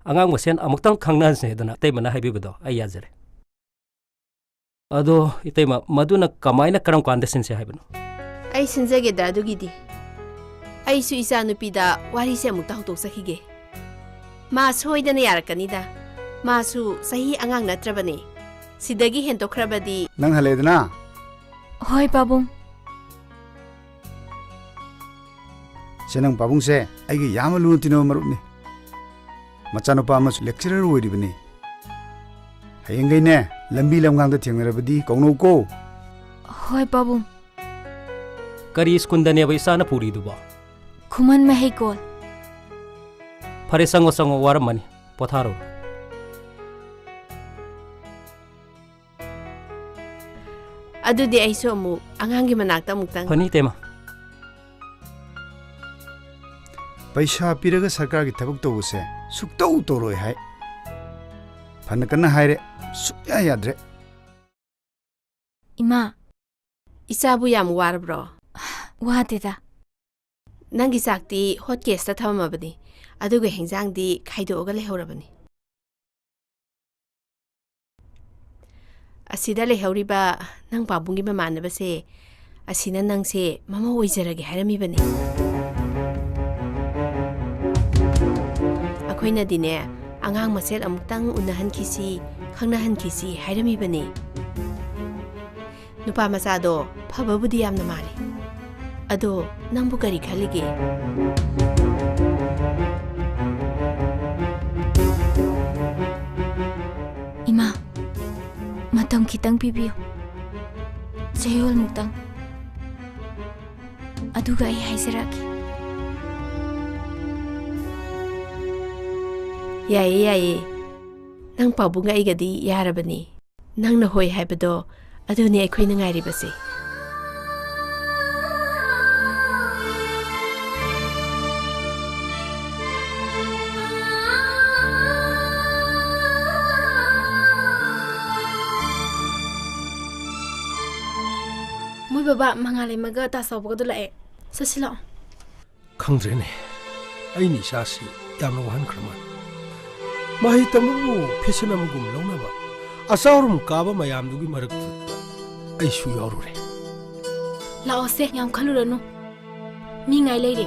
ꯑꯉꯥꯡ ꯃꯁꯦꯟ ꯑꯃꯨꯛꯇꯪ ꯈꯪꯅꯍꯟꯁꯦ ꯍꯥꯏꯗꯅ ꯏꯇꯩꯃꯅ ꯍꯥꯏꯕꯤꯕꯗꯣ ꯑꯩ ꯌꯥꯖꯔꯦ꯫ ꯑꯗꯣ ꯏꯇꯩꯃ, ꯃꯗꯨꯅ ꯀꯃꯥꯏꯅ, ꯀꯔꯝ ꯀꯥꯟꯗ ꯁꯤꯟꯁꯦ ꯍꯥꯏꯕꯅꯣ? ꯑꯩ ꯁꯤꯟꯖꯒꯦꯗ ꯑꯗꯨꯒꯤꯗꯤ꯫ ꯑꯩꯁꯨ ꯏꯆꯥꯅꯨꯄꯤꯗ ꯋꯥꯔꯤꯁꯦ ꯑꯃꯨꯛꯇ ꯍꯧꯗꯣꯛꯆꯈꯤꯒꯦ꯫ ꯃꯥ ꯁꯣꯏꯗꯅ ꯌꯥꯔꯛꯀꯅꯤꯗ꯫ ꯃꯥꯁꯨ ꯆꯍꯤ ꯑꯉꯥꯡ ꯅꯠꯇ꯭ꯔꯕꯅꯦ꯫ ꯁꯤꯗꯒꯤ ꯍꯦꯟꯗꯣꯛꯈ꯭ꯔꯕꯗꯤ ꯅꯪ ꯍꯜꯂꯦꯗꯅ? ꯍꯣꯏ, ꯄꯥꯕꯨꯡ꯫ ꯁꯦ, ꯅꯪ ꯄꯥꯕꯨꯡꯁꯦ ꯑꯩꯒꯤ ꯌꯥꯝꯅ ꯂꯨꯅ ꯇꯤꯟꯅꯕ ꯃꯔꯨꯞꯅꯤ꯫ ꯃꯆꯥꯅꯨꯄꯥ ꯑꯃꯁꯨ lecturer ꯑꯣꯏꯔꯤꯕꯅꯤ꯫ ꯍꯌꯦꯡꯈꯩꯅꯦ, ꯂꯝꯕꯤ ꯂꯝꯈꯥꯡꯗ ꯊꯦꯡꯅꯔꯕꯗꯤ ꯀꯧꯅꯧꯀꯣ꯫ ꯍꯣꯏ, ꯄꯥꯕꯨꯡ꯫ ꯀꯔꯤ ꯁ꯭ꯀꯨꯜꯗꯅꯦꯕ ꯏꯆꯥꯅ ꯄꯨꯔꯤꯗꯨꯕꯣ? ꯈꯨꯃꯟ ꯃꯍꯩꯀꯣꯜ꯫ ꯐꯔꯦ, ꯆꯪꯉꯣ, ꯆꯪꯉꯣ, ꯋꯥꯔꯝꯃꯅꯤ, ꯄꯣꯊꯥꯔꯣ꯫ ꯑꯗꯨꯗꯤ ꯑꯩꯁꯨ ꯑꯃꯨꯛ ꯑꯉꯥꯡꯒꯤ ꯃꯅꯥꯛꯇ ꯑꯃꯨꯛꯇꯪ꯫ ꯐꯅꯤ, ꯇꯦꯃ꯫ ꯄꯩꯁꯥ ꯄꯤꯔꯒ ꯁꯔꯀꯥꯔꯒꯤ ꯊꯕꯛ ꯇꯧꯕꯁꯦ ꯁꯨꯛꯇꯧ ꯇꯧꯔꯣꯏ ꯍꯥꯏ꯫ ꯐꯅ ꯀꯟꯅ ꯍꯥꯏꯔꯦ, ꯁꯨꯛꯌꯥ ꯌꯥꯗ꯭ꯔꯦ꯫ ꯏꯃꯥ꯫ ꯏꯆꯥꯕꯨ ꯌꯥꯝ ꯋꯥꯔꯕ꯭ꯔꯣ? ꯋꯥꯗꯦꯗ꯫ ꯅꯪꯒꯤ ꯆꯥꯛꯇꯤ ꯍꯣꯠ ꯀꯦꯁꯇ ꯊꯝꯃꯕꯅꯤ, ꯑꯗꯨꯒ ꯍꯦꯟꯖꯥꯡꯗꯤ ꯈꯥꯏꯗꯣꯛꯑꯒ ꯂꯩꯍꯧꯔꯕꯅꯤ꯫ ꯑꯁꯤꯗ ꯂꯩꯍꯧꯔꯤꯕ ꯅꯪ ꯄꯥꯕꯨꯡꯒꯤ ꯃꯃꯥꯟꯅꯕꯁꯦ, ꯑꯁꯤꯅ ꯅꯪꯁꯦ ꯃꯃꯧ ꯑꯣꯏꯖꯔꯒꯦ ꯍꯥꯏꯔꯝꯃꯤꯕꯅꯤ꯫ ꯑꯩꯈꯣꯏꯅꯗꯤꯅꯦ, ꯑꯉꯥꯡ ꯃꯁꯦꯜ ꯑꯃꯨꯛꯇꯪ ꯎꯅꯍꯟꯈꯤꯁꯤ, ꯈꯪꯅꯍꯟꯈꯤꯁꯤ ꯍꯥꯏꯔꯝꯃꯤꯕꯅꯤ꯫ ꯅꯨꯄꯥ ꯃꯆꯥꯗꯣ ꯐꯕꯕꯨꯗꯤ ꯌꯥꯝꯅ ꯃꯥꯜꯂꯤ꯫ ꯑꯗꯣ ꯅꯪꯕꯨ ꯀꯔꯤ ꯈꯜꯂꯤꯒꯦ? ꯏꯃꯥ, ꯃꯇꯝ ꯈꯤꯇꯪ ꯄꯤꯕꯤꯌꯨ꯫ ꯆꯌꯣꯜꯃꯨꯛꯇꯪ꯫ ꯑꯗꯨꯒ ꯑꯩ ꯍꯥꯏꯖꯔꯛꯀꯦ꯫ ꯌꯥꯏꯌꯦ, ꯌꯥꯏꯌꯦ꯫ ꯅꯪ ꯄꯥꯕꯨꯡꯒ ꯑꯩꯒꯗꯤ ꯌꯥꯔꯕꯅꯤ꯫ ꯅꯪꯅ ꯍꯣꯏ ꯍꯥꯏꯕꯗꯣ, ꯑꯗꯨꯅꯤ ꯑꯩꯈꯣꯏꯅ ꯉꯥꯏꯔꯤꯕꯁꯦ꯫ ꯃꯣꯏ ꯕꯕꯥ, ꯃꯉꯥꯂꯩꯃꯒ ꯇꯥꯆꯧꯕꯒꯗꯣ ꯂꯥꯛꯑꯦ꯫ ꯆꯠꯁꯤ ꯂꯥꯛꯑꯣ꯫ ꯈꯪꯗ꯭ꯔꯦꯅꯦ, ꯑꯩꯅ ꯏꯆꯥꯁꯤ ꯌꯥꯝꯅ ꯋꯥꯍꯟꯈ꯭ꯔ ꯃꯥꯜꯂꯦ꯫ ꯃꯍꯩ ꯇꯝꯕꯕꯨ ꯐꯦꯁꯟ ꯑꯃꯒꯨꯝ ꯂꯧꯅꯕ ꯑꯆꯥꯎꯔꯨꯝ ꯀꯥꯕ ꯃꯌꯥꯝꯗꯨꯒꯤ ꯃꯔꯛꯇ ꯑꯩꯁꯨ ꯌꯥꯎꯔꯨꯔꯦ꯫ ꯂꯥꯛꯑꯣꯁꯦ, ꯌꯥꯝ ꯈꯜꯂꯨꯔꯅꯨ꯫ ꯃꯤ ꯉꯥꯏ ꯂꯩꯔꯦ꯫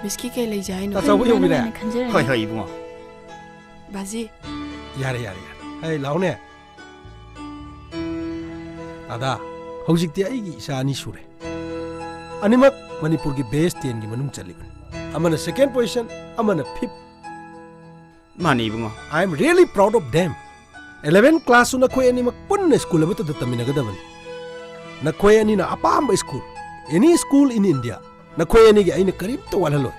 ꯃꯤꯁꯀꯤ ꯀꯩ ꯂꯩꯖꯦ ꯍꯥꯏꯅꯣ? ꯇꯥꯆꯧꯕ ꯌꯧꯕꯤꯔꯦ? ꯈꯟꯖꯔꯅꯤ꯫ ꯍꯣꯏ, ꯍꯣꯏ, ꯏꯕꯨꯡꯉꯣ꯫ ꯕꯥꯖꯤ꯫ ꯌꯥꯔꯦ, ꯌꯥꯔꯦ, ꯌꯥꯔꯦ꯫ ꯍꯩ, ꯂꯥꯛꯑꯣꯅꯦ꯫ ꯗꯥꯗꯥ, ꯍꯧꯖꯤꯛꯇꯤ ꯑꯩꯒꯤ ꯏꯆꯥ ꯑꯅꯤ ꯁꯨꯔꯦ꯫ ꯑꯅꯤꯃꯛ ꯃꯅꯤꯄꯨꯔꯒꯤ best tenꯒꯤ ꯃꯅꯨꯡ ꯆꯜꯂꯤꯕꯅꯤ꯫ ꯑꯃꯅ second position, ꯑꯃꯅ fifth꯫ ꯃꯥꯅꯤ, ꯏꯕꯨꯡꯉꯣ꯫ I am really proud of them. Eleven class ꯁꯨ ꯅꯈꯣꯏ ꯑꯅꯤꯃꯛ ꯄꯨꯟꯅ ꯁ꯭ꯀꯨꯜ ꯑꯃꯠꯇꯗ ꯇꯝꯃꯤꯟꯅꯒꯗꯕꯅꯤ꯫ ꯅꯈꯣꯏ ꯑꯅꯤꯅ ꯑꯄꯥꯝꯕ school, any school in India, ꯅꯈꯣꯏ ꯑꯅꯤꯒꯤ ꯑꯩꯅ ꯀꯔꯤꯝꯇ ꯋꯥꯠꯍꯜꯂꯣꯏ꯫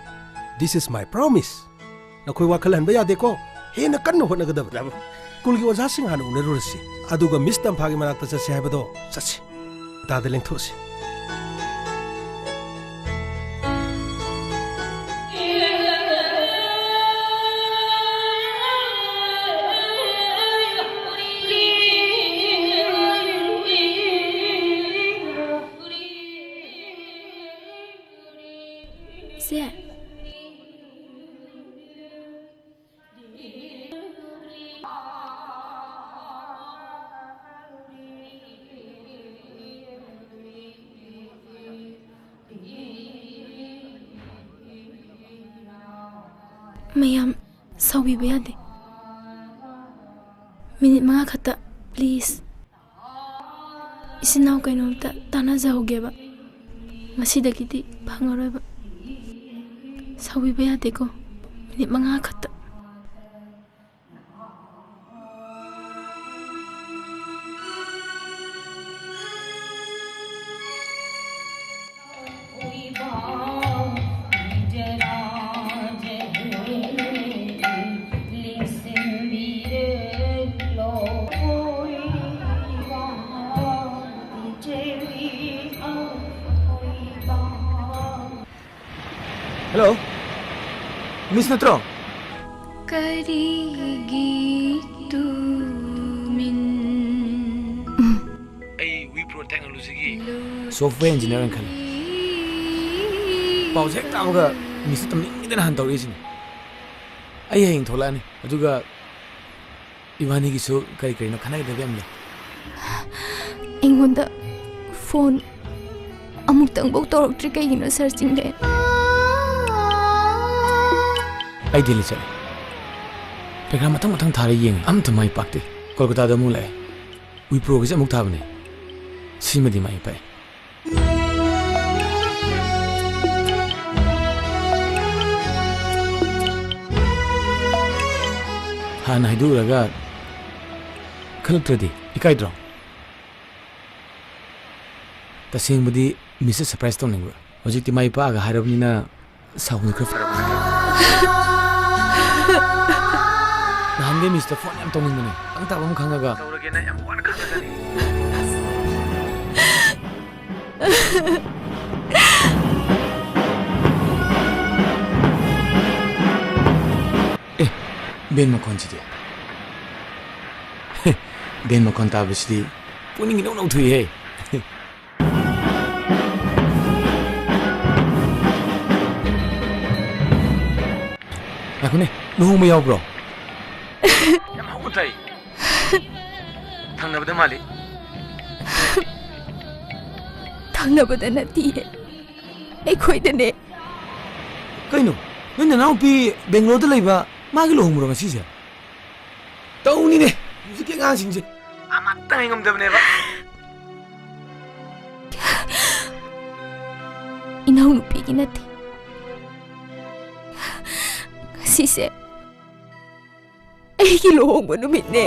This is my promise. ꯅꯈꯣꯏ ꯋꯥꯈꯜ ꯍꯟꯕ ꯌꯥꯗꯦꯀꯣ꯫ ꯍꯦꯟꯅ ꯀꯟꯅ ꯍꯣꯠꯅꯒꯗꯕꯅꯤ꯫ ꯁ꯭ꯀꯨꯜꯒꯤ ꯑꯣꯖꯥꯁꯤꯡ ꯍꯥꯟꯅ ꯎꯅꯔꯨꯔꯁꯤ, ꯑꯗꯨꯒ ꯃꯤꯁ ꯇꯝꯐꯥꯒꯤ ꯃꯅꯥꯛꯇ ꯆꯠꯁꯤ ꯍꯥꯏꯕꯗꯣ ꯆꯠꯁꯤ꯫ ꯇꯥꯗ ꯂꯦꯡꯊꯣꯛꯁꯤ꯫ ꯏꯆꯦ꯫ ꯃꯌꯥꯝ ꯁꯥꯎꯕꯤꯕ ꯌꯥꯗꯦ꯫ ꯃꯤꯅꯤꯠ ꯃꯉꯥ ꯈꯛꯇ, please꯫ ꯏꯆꯤꯟ ꯏꯅꯥꯎ ꯀꯩꯅꯣꯝꯇ ꯇꯥꯟꯅꯖꯍꯧꯒꯦꯕ꯫ ꯉꯁꯤꯗꯒꯤꯗꯤ ꯐꯪꯉꯔꯣꯏꯕ꯫ ꯁꯥꯎꯕꯤꯕ ꯌꯥꯗꯦꯀꯣ꯫ ꯃꯤꯅꯤꯠ ꯃꯉꯥ ꯈꯛꯇ꯫ Hello, Miss ꯅꯠꯇ꯭ꯔꯣ? ꯀꯔꯤꯒꯤ ꯇꯨꯃꯤꯟ ꯑꯩ Wipro Technology ꯒꯤ software engineer ꯑꯣꯏꯅ ꯈꯜꯂꯦ꯫ ꯄꯥꯎꯁꯦ ꯍꯦꯛ ꯇꯥꯕꯒ Miss ꯇꯝꯅꯤꯡꯉꯤꯗꯅ ꯍꯥꯟꯅ ꯇꯧꯔꯛꯏꯁꯤꯅꯦ꯫ ꯑꯩ ꯍꯌꯦꯡ ꯊꯣꯛꯂꯛꯑꯅꯤ, ꯑꯗꯨꯒ ꯏꯕꯥꯅꯤꯒꯤꯁꯨ ꯀꯔꯤ ꯀꯔꯤꯅꯣ ꯈꯟꯅꯒꯗꯕ ꯌꯥꯝ ꯂꯩ꯫ ꯑꯩꯉꯣꯟꯗ phone ꯑꯃꯨꯛꯇꯪꯐꯥꯎ ꯇꯧꯔꯛꯇ꯭ꯔꯤ ꯀꯩꯒꯤꯅꯣ, sir ꯆꯤꯡꯂꯦꯟ? ꯑꯩ ꯗꯦꯜꯂꯤ ꯆꯠꯂꯦ꯫ ꯄꯩꯈꯥ ꯃꯊꯪ ꯃꯊꯪ ꯊꯥꯔ ꯌꯦꯡꯉꯦ, ꯑꯝꯇ ꯃꯥꯏ ꯄꯥꯛꯇꯦ꯫ ꯀꯣꯜꯀꯇꯥꯗ ꯑꯃꯨꯛ ꯂꯥꯛꯑꯦ꯫ Wipro ꯒꯤꯁꯦ ꯑꯃꯨꯛ ꯊꯥꯕꯅꯦ꯫ ꯁꯤꯃꯗꯤ ꯃꯥꯏ ꯄꯥꯛꯑꯦ꯫ ꯍꯥꯟꯅ ꯍꯥꯏꯗꯣꯛꯎꯔꯒ ꯈꯜꯂꯛꯇ꯭ꯔꯗꯤ ꯏꯀꯥꯏꯗ꯭ꯔꯣ? ꯇꯁꯦꯡꯕꯗꯤ Miss ꯁꯦ surprise ꯇꯧꯅꯤꯡꯕ꯫ ꯍꯧꯖꯤꯛꯇꯤ ꯃꯥꯏ ꯄꯥꯛꯑꯒ ꯍꯥꯏꯔꯕꯅꯤꯅ ꯁꯥꯎꯅ ꯈꯔ ꯐꯔꯕ ꯅꯠꯇ꯭ꯔꯣ? ꯅꯍꯥꯟꯒꯩ ꯃꯤꯁꯇ ꯐꯣꯟ ꯌꯥꯝ ꯇꯧꯅꯤꯡꯕꯅꯦ꯫ ꯈꯪ ꯇꯥꯕ ꯑꯃ ꯈꯪꯉꯒ ꯇꯧꯔꯒꯦꯅ ꯌꯥꯝ ꯋꯥꯅ ꯈꯥꯡꯉꯒꯅꯤ꯫ ꯑꯦ, ꯕꯦꯟ ꯃꯈꯣꯟꯁꯤꯗꯤ꯫ ꯕꯦꯟ ꯃꯈꯣꯟ ꯇꯥꯕꯁꯤꯗꯤ ꯄꯨꯛꯅꯤꯡ ꯏꯅꯧ ꯅꯧꯊꯣꯛꯏꯍꯦ꯫ ꯉꯥꯏꯈꯣꯅꯦ, ꯂꯨꯍꯣꯡꯕ ꯌꯥꯎꯕ꯭ꯔꯣ? ꯌꯥꯝ ꯍꯧꯅ ꯇꯥꯏ꯫ ꯊꯪꯅꯕꯗ ꯃꯥꯜꯂꯤ꯫ ꯊꯪꯅꯕꯗ ꯅꯠꯇꯤꯌꯦ, ꯑꯩꯈꯣꯏꯗꯅꯦ꯫ ꯀꯩꯅꯣ? ꯅꯣꯏ ꯅꯅꯥꯎꯄꯤ ꯕꯦꯡꯒ꯭ꯂꯣꯔꯗ ꯂꯩꯕ ꯃꯥꯒꯤ ꯂꯨꯍꯣꯡꯕ꯭ꯔꯣ ꯉꯁꯤꯁꯦ? ꯇꯧꯅꯤꯅꯦ, ꯍꯧꯖꯤꯛꯀꯤ ꯑꯉꯥꯡꯁꯤꯡꯁꯦ ꯑꯃꯠꯇ ꯉꯥꯏꯉꯝꯗꯕꯅꯦꯕ꯫ ꯏꯅꯥꯎꯅꯨꯄꯤꯒꯤ ꯅꯠꯇꯦ꯫ ꯉꯁꯤꯁꯦ ꯑꯩꯒꯤ ꯂꯨꯍꯣꯡꯕ ꯅꯨꯃꯤꯠꯅꯦ꯫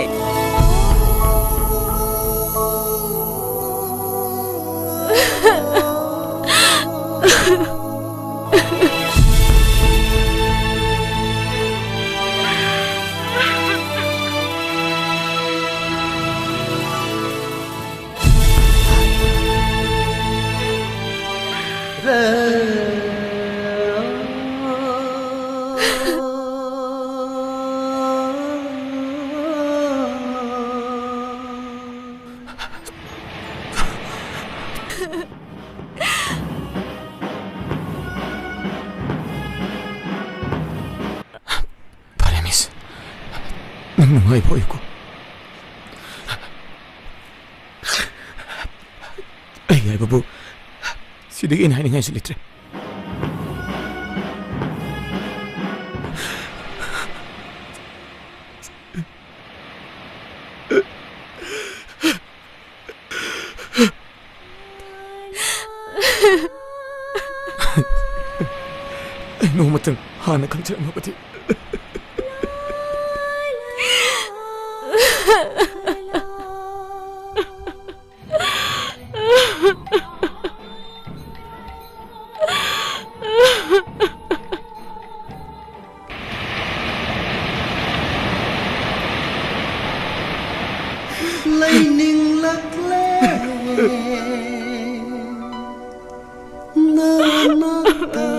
ꯐꯔꯦ, ꯃꯤꯁ꯫ ꯅꯪ ꯅꯨꯡꯉꯥꯏꯕ ꯑꯣꯏꯌꯨꯀꯣ꯫ ꯑꯩ ꯍꯥꯏꯕꯕꯨ ꯁꯤꯗꯒꯤ ꯍꯦꯟꯅ ꯍꯥꯏꯅꯤꯡꯉꯥꯏꯁꯨ ꯂꯩꯇ꯭ꯔꯦ꯫ ꯑꯩ ꯅꯣꯡꯃꯇꯪ ꯍꯥꯟꯅ ꯈꯪꯖꯔꯝꯃꯕꯗꯤ꯫ ꯂꯩꯅꯤꯡꯂꯛꯂꯦ ꯅꯅꯥꯛꯇ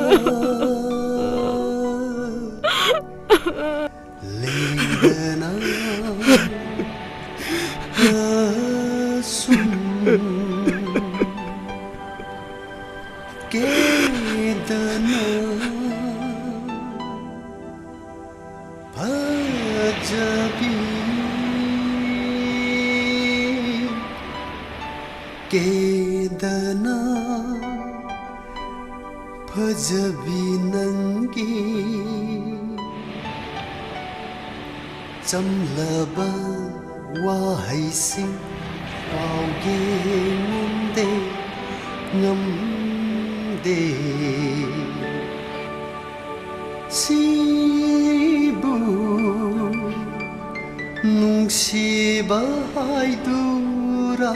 ꯂꯦꯡꯗꯅ ꯑꯁꯨꯝ ꯀꯦꯗꯅ ꯐꯖꯕꯤ ꯀꯦꯗꯅ ꯐꯖꯕꯤ ꯅꯪꯒꯤ ꯆꯝꯂꯕ ꯋꯥꯍꯩꯁꯤꯡ ꯀꯥꯎꯒꯦ ꯉꯝꯗꯦ ꯉꯝꯗꯦ꯫ ꯁꯤꯕꯨ ꯅꯨꯡꯁꯤꯕ ꯍꯥꯏꯗꯨꯔꯥ?